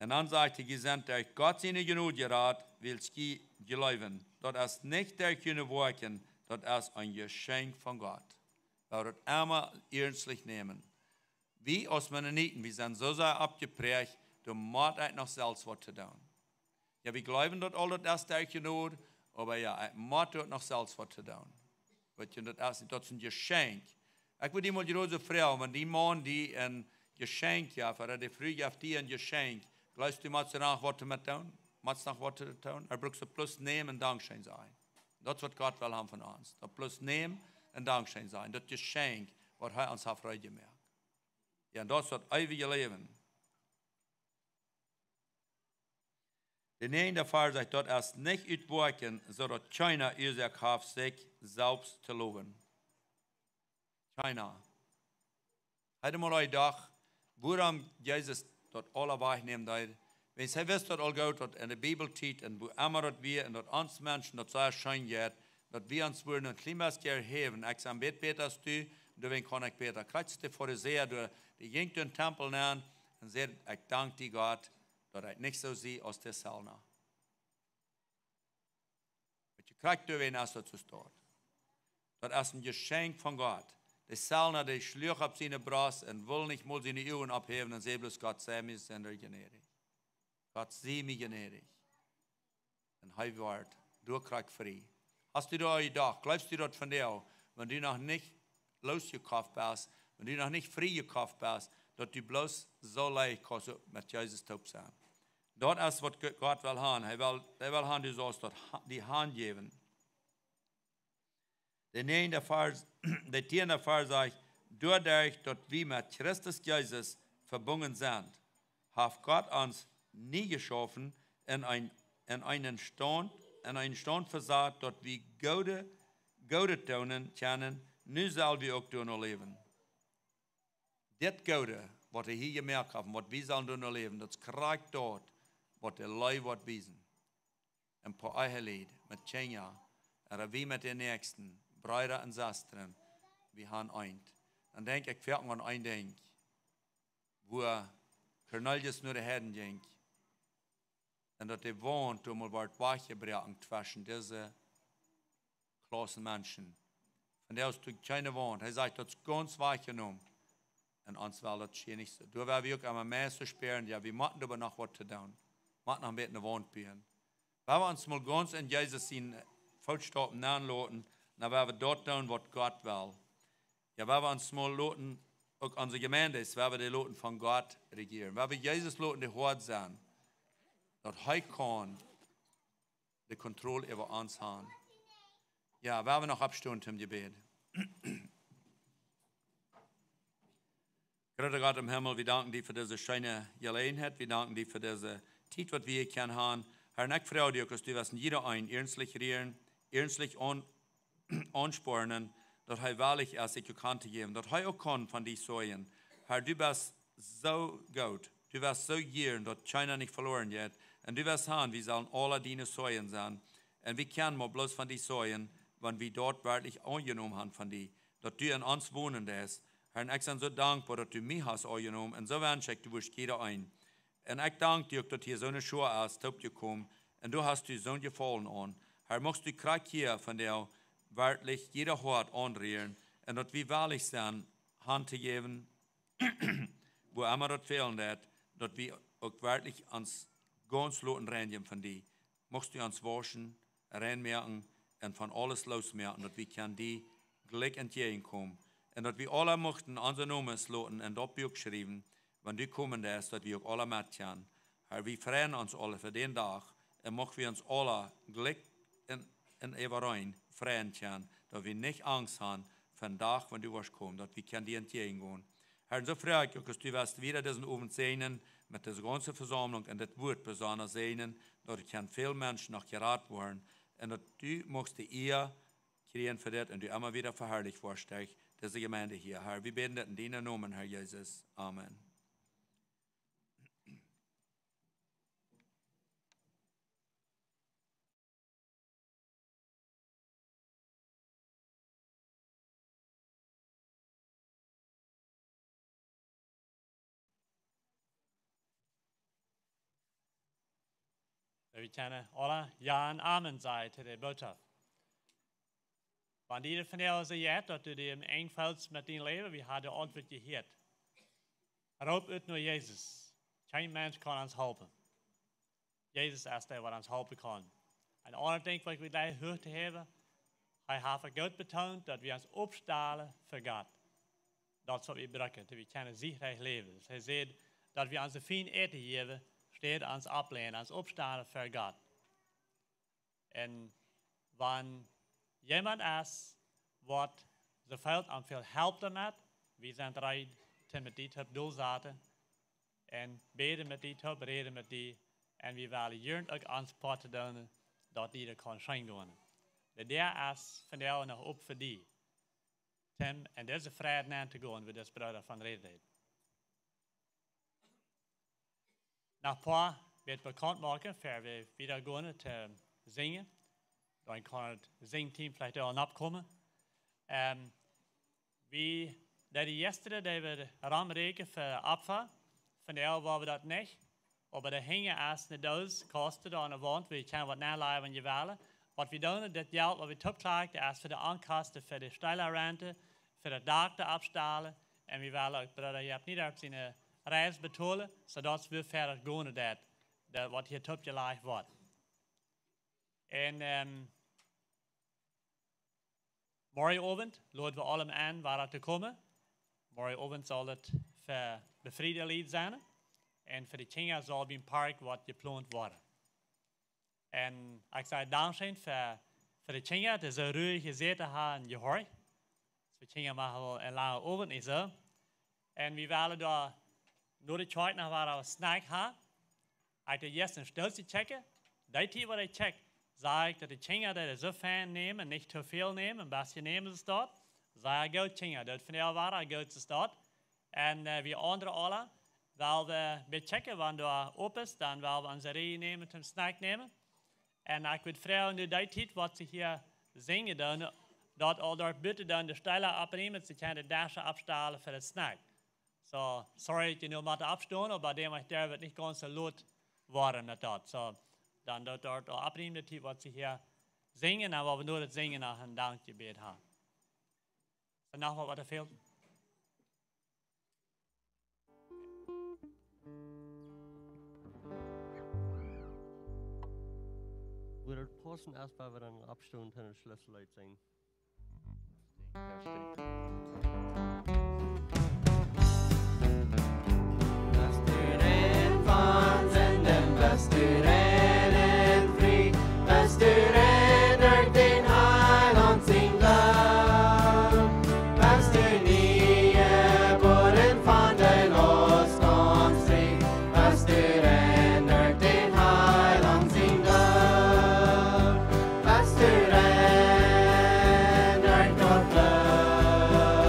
Un dan sajcht hee: Jie sent derch Gott siene Jnod jerat, wiels jie jleewen. Daut es nich derch june Woakjen, daut es een Jeschenkj von Gott. Lot daut emma iernstlich nämen. Wie aus Mennoniten, wie sent soo sea oppjepräacht, doa mott ekj noch selfst waut to doonen. Jo, wie jleewen daut aul, daut es derch Jnod, oba jo, ekj mott doa noch selfst waut to doonen. Weetst, daut es, daut es een Jeschenkj. Ekj wudd die mol jrod soo froagen, wan dien Maun die een Jeschenkj jeft, ooda dee Fru jeft die een Jeschenkj, jleefst du, motst du noch waut doamet doonen? Motst noch waut doamet doonen? Hee brukt daut bloos nämen un dankscheen sajen. Daut es waut Gott well haben von ons. Daut bloos nämen un dankscheen sajen. Daut Jeschenkj, waut hee ons haft reed jemoakt. Jo, un daut es daut eewje Läwen. De näajende Varsch sajcht: Daut es nich ut Woakjen, soo daut kjeena Uasoak haft, sikj selfst to lowen. Kjeena. Hee haud mol jedocht, wuarom Jesus daut aula wajchnämen deed. Wiels hee wist daut aul goot, daut en de Bibeltiet un wua emma daut wia un daut ons Menschen daut sea scheen jeit, daut wie ons wudden een kjlien bät erhäwen. Ekj sie een bät bäta aus du, doawäajen kaun ekj bäta. Krakjt soo aus de Farisäa, dee, dee jinkj en dän Tempel nenn un säden: Ekj dank die, Gott, daut ekj nich soo sie aus de Zöllna. Weetst, krakjt doawäajen es daut soo stoakj. Daut es een Jeschenkj von Gott. De Zöllna, dee schluach opp siene Brost un wull nich mol siene Uagen opphäwen un säd bloos: Gott, sie mie Sindra jnädich. Gott, sie mie jnädich. Un hee wort doa krakjt frie. Hast du doa jedocht, jleefst du daut von die, wan du noch nich loosjekoft best, wan du noch nich frie jekoft best, daut du bloos soo leicht kaust met Jesus toop sennen? Daut es waut Go-, Gott well haben. Hee well, hee well haben, du saust daut ha-, die hanjäwen. De näajende Varsch, de tieende Varsch sajcht: Doaderch daut wie met Christus Jesus vebungen sent, haft Gott ons nie jeschaufen un een, un eenen Staunt, un eenen Staunt vesat, daut wie Goodet, Goodet doonen kjennen, nu sell wie uk doano läwen. Dit Goode, waut hee hia jemoakt haft un waut wie sellen doano läwen, daut es krakjt daut, waut de Leew woat wiesen. Een poa Ehelied met Kjinja, ooda wie met de Näakjsten, Breeda un Sestren, wie han eent. Dan denkj ekj foaken aun een Dinkj, wua Kornelius no de Heiden jinkj, un daut de Waunt doa mol wort wajchjebroaken tweschen dise Klaussen Menschen. Von doa es doa kjeene Waunt. Hee sajcht, daut es gaunz wajchjenomen. Un ons well daut hia nich soo. Doa woa wie uk emma mea soo spieren, jo, wie motten oba noch waut to doonen. Mott noch een bät ne Waunt buen. Wan wie ons mol gaunz en Jesus siene Footstaupen nenloten, dan woa wie daut doonen, waut Gott well. Jo, wan wie ons mol loten, uk onse Jemeent es, wan wie dee loten von Gott rejieren. Wan wie Jesus loten de Hoad sennen, daut hee kaun de Kontroll äwa ons haben. Jo, wan wie noch oppstonen toom Jebäd. Groota Gott em Himmel, wie danken die fa dise scheene Jeläajenheit. Wie danken die fa dise Tiet, waut wie hia kjennen haben. Herr, un ekj froag die uk, aus du wurscht jieda eenen iernstlich rieren, iernstlich aun-, aunspornen, daut hee wellich es, sikj uk han to jäwen, daut hee uk kaun von die seenen. Herr, du best soo goot, du best soo jieren, daut kjeena nich veloren jeit. Un du wurscht han, wie sellen aula diene Zeugen sennen. Un wie kjennen mau bloos von die seenen, wan wie daut werkjlich aunjenomen han von die, daut du en ons wonen deist. Herr, un ekj sie soo dankboa, daut du mie hast aunjenomen, un soo wensch ekj, du wurscht jieda een. Un ekj dank die uk, daut hia soone Schoa es toopjekomen, un du hast die soon Jefaulen aun. Herr, muchst du krakjt hia vondoag werkjlich jieda Hoat aunrieren, un daut wie wellich sent, Haunt to jäwen, wua emma daut fälen deit, daut wie uk werkjlich ons gaunz loten reinjen von die. Muchst du ons wauschen, rein moaken un von aules loosmoaken, daut wie kjennen die jlikj entjäajenkomen. Un daut wie aula muchten onse Nomes loten en daut Buak schriewen, wan du komen deist, daut wie uk aula met kjennen. Herr, wie freien ons aula fa dän Dach, un mucht wie ons aula jlikj en, en äwareen freien kjennen, daut wie nich Angst han fa dän Dach, wan du woascht komen, daut wie kjennen die entjäajengonen. Herr, un soo froag ekj uk, daut du woascht wada disen Owent säajnen met dise gaunze Vesaumlunk un daut Wuat besonda säajnen, daut et kjennen väl Menschen noch jerat woaren, un daut du muchst de Ea kjrieen fa dit un du emma wada veharlicht woascht derch dise Jemeent hia. Herr, wie bäden dit en dienen Nomen, Herr Jesus. Amen. Wie kjennen aula Jo un Amen sajen to de Bootschoft. Wan die daut vondoag soo jeit, daut du die em Enj feelst met dien Läwen, wie haben de Auntwuat jehieet. Roop ut no Jesus. Kjeen Mensch kaun ons halpen. Jesus es dee, waut ons halpen kaun. Een aundret Dinkj, waut ekj wull jlikj huach to häwen, hee haft goot betoont, daut wie ons oppstalen fa Gott. Daut es, waut wie brucken, daut wie kjennen siechrikj läwen. Daut hee sajcht, daut wie onse Fiend Äten jäwen, enne Städ ons opplänen, ons oppstalen fa Gott. Un wan jemaunt es, waut soo fält, am fält Help doamet, wie sent reed, met die toop dol to saten un bäden met die toop, räden met die, un wie wellen jieren uk ons Poat doonen, daut die daut kaun scheen gonen. De Däa es vondoag noch op fa die, Tim, en dise Fräd nenn to gonen, wua dis Brooda von räden deed. Noch een poa Wieed bekaunt moaken, ea wie wieda gonen to sinjen. Dan kaun daut Sinjteam veleicht aul nopp komen. Ähm, wie, dee, dee jistren, dee wie romräakjen fa Opfa, vondoag woa wie daut nich. Oba doa hinjen es eene Doos Kosten doa aun de Waunt, wua jie kjennen waut nenlajen, wan jie wellen. Waut wie doonen, daut Jelt, waut wie toopkjrieen, es fa de Onkosten, fa de Steelarent, fa de Dokta oppstalen. Un wie wellen uk Brooda Jep Niedorf siene Reis betolen, soo daut wie fa daut gonen daut, daut waut hia toopjelajcht woat. Un, ähm, morjen Owent loden wie aulem en, wada to komen. Morjen Owent saul et fa befriede Lied sennen. Un fa de Kjinja saul biem Park waut jeplont woaren. Un ekj saj dankscheen fa, fa de Kjinja, dee soo ruich jesäten haben un jehorcht. Soo Kjinja moaken woll eenen langen Owent nich soo. Un wie wellen doa no de Kjoakj noch waut aus Snack haben. Ekj deed jistren een Stootje checken. Dee Tiet, waut ekj check, sach ekj, daut de Kjinja daut soo fein nämen, nich too väl nämen, een bät nämen see daut. Sea goot, Kjinja, daut finj ekj wada goot, see daut. Un, äh, wie aundre aula, well wie bie checken, wan doa op es, dan well wie onse Rieej nämen, toom Snack nämen. Un ekj wudd froagen, nu dee Tiet, waut see hia sinjen doonen, daut aul doa buten dan de Steela opprumen, see kjennen de Deschen oppstalen fa de Snack. Soo, sorry, daut jie nu motten oppstonen, oba dee, waut doa woat nich gaunz soo lot woaren met daut. Soo, dan daut doa aul opprumen, dee Tiet, waut see hia sinjen, dan woa wie no daut Sinjen noch een Dankjebäd haben. Es noch waut, waut fält? Wudd et paussen, aus wie dan oppstonen un daut Schlosslieet sinjen? Best du rein von Sinden, best du rein un frie, best du rein derch dän Heilaunt sien Bloot, best du nie jebuaren von dän Ost ons frie, best du rein derch dän Heilaunt sien Bloot, best du rein derch daut Bloot.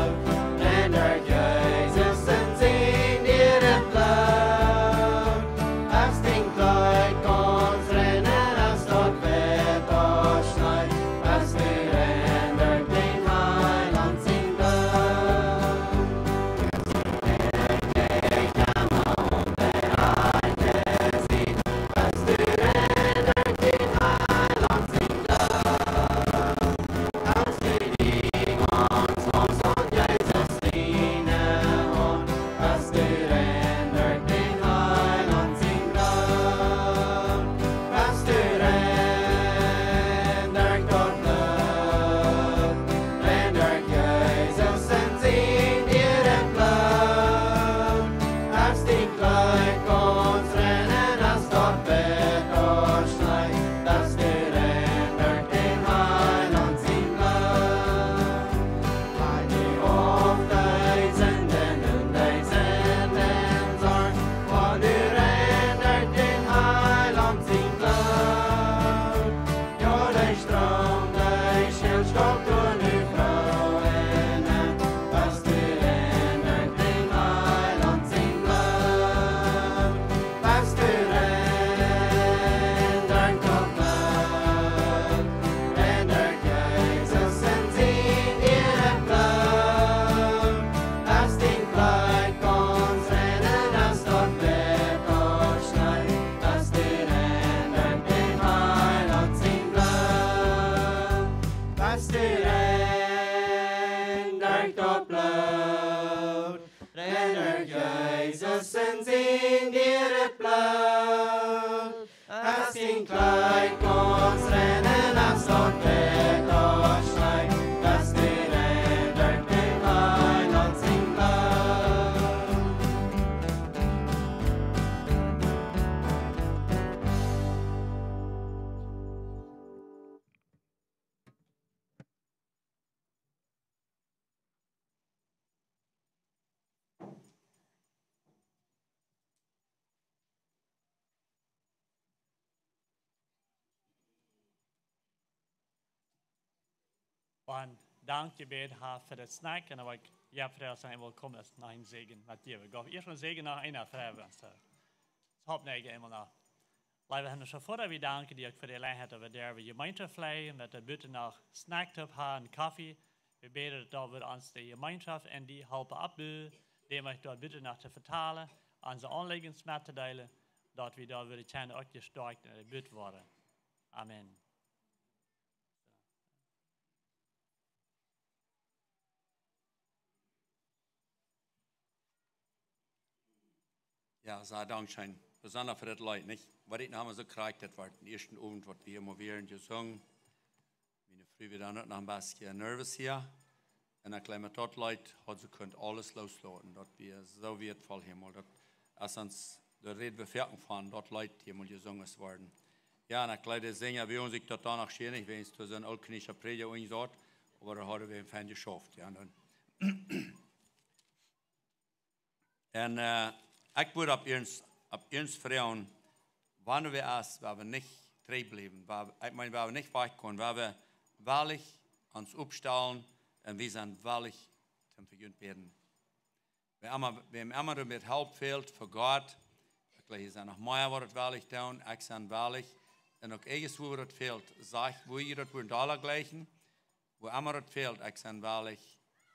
Rein derch Jesus sien dieet Bloot. Aus sien Kjleet gaunz rein un aus daut Bloot daut scheen, daut dee rein derch dän Heiland sien Bloot. Een Dankjebäd ha fa daut Snack un dan woa ekj, jo, Fräd, sien, wellkom es noch een Säajen met die. Ekj gauf ieescht een Säajen no eena Fräd wenschen. Hab noch eemol no. Leewa Himmlischa Voda, wie danken die uk fa de Jeläajenheit, daut wie derwen Jemeenschoft fleejen, daut wie buten noch Snack toop haben, Koffe. Wie bäden, daut wie ons de Jemeenschoft enn die halpen oppbuen, däm ekj doa buten noch to vetalen, onse Aunlieejen mettodeelen, daut wie doa wudden kjennen uk jestoakjt un jebuut woaren. Amen. Jo, soo, dankscheen. Besonda fa daut Leet, nich? Waut ekj noch emma soo krakjt, daut wia dän ieeschten Owent, waut wie hia mol wieren jesungen. Miene Fru wia dan uk noch een bät nervös hia. Un ekj jleew, met daut Leet haud see kunt aules loosloten. Daut wia soo wieetvoll hia mol. Daut, aus ons, doa räd wie foaken von, daut Leet hia mol jesungen es worden. Jo, un ekj jleew, de Sinja, wie ons ekj daut dan noch scheen, ekj weet, doa sent uk kjliene Prädja un soo, oba doa hauden wie fein jeschauft, jo, un dan Un, äh, ekj wudd opp ieescht, opp ieescht froagen, wan wie aus, wan wie nich trigj bliewen, wan, ekj meen, wan wie nich wajchgonen, wan wie wellich ons oppstalen un wie sent wellich toom fa junt bäden. Wäa emma, wäm emma doa met Help fält fa Gott, ekj jleew, hia sent noch mea, waut daut wellich doonen, ekj sie wellich. Un uk irjentwua, wua daut fält, sajcht, wua jie daut wudden dolla jlikjen, wua emma daut fält, ekj sie wellich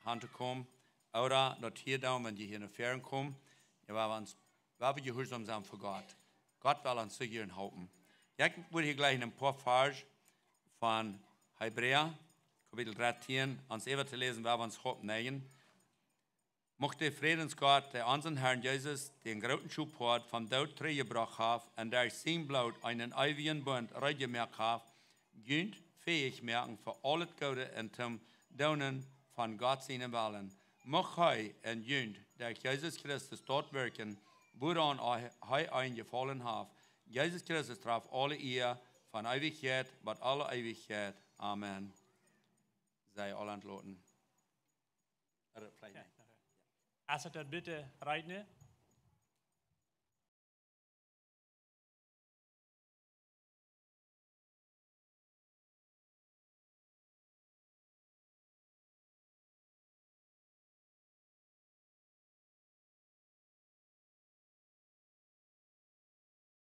han to komen. Ooda daut hia dan, wan jie hia no väaren komen, jo, wan wie ons, wan wie jehuarsom sent fa Gott. Gott well ons soo jieren halpen. Jo, ekj wudd hia jlikj een poa Varsch von Hebräa, Kapitel dartieen, ons äwa to läsen, wan wie ons oppnäajen. Mucht de Frädensgott, dee onsen Harn Jesus, dän grooten Schophoad vom Doot trigjjebrocht haft un derch sien Bloot eenen eewjen Bunt reed jemoakt haft, junt fäich moaken fa aulet Goode un toom Doonen von Gott sienen Wellen. Mucht hee en junt derch Jesus Christus daut wirkjen, wuaraun hee, hee een Jefaulen haft. Jesus Christus traft aule Ea von Eewichkjeit bat aule Eewichkjeit. Amen. Sent aule enloten. Ooda veleicht Jo, nich. Okay. Aus et doa buten reajent,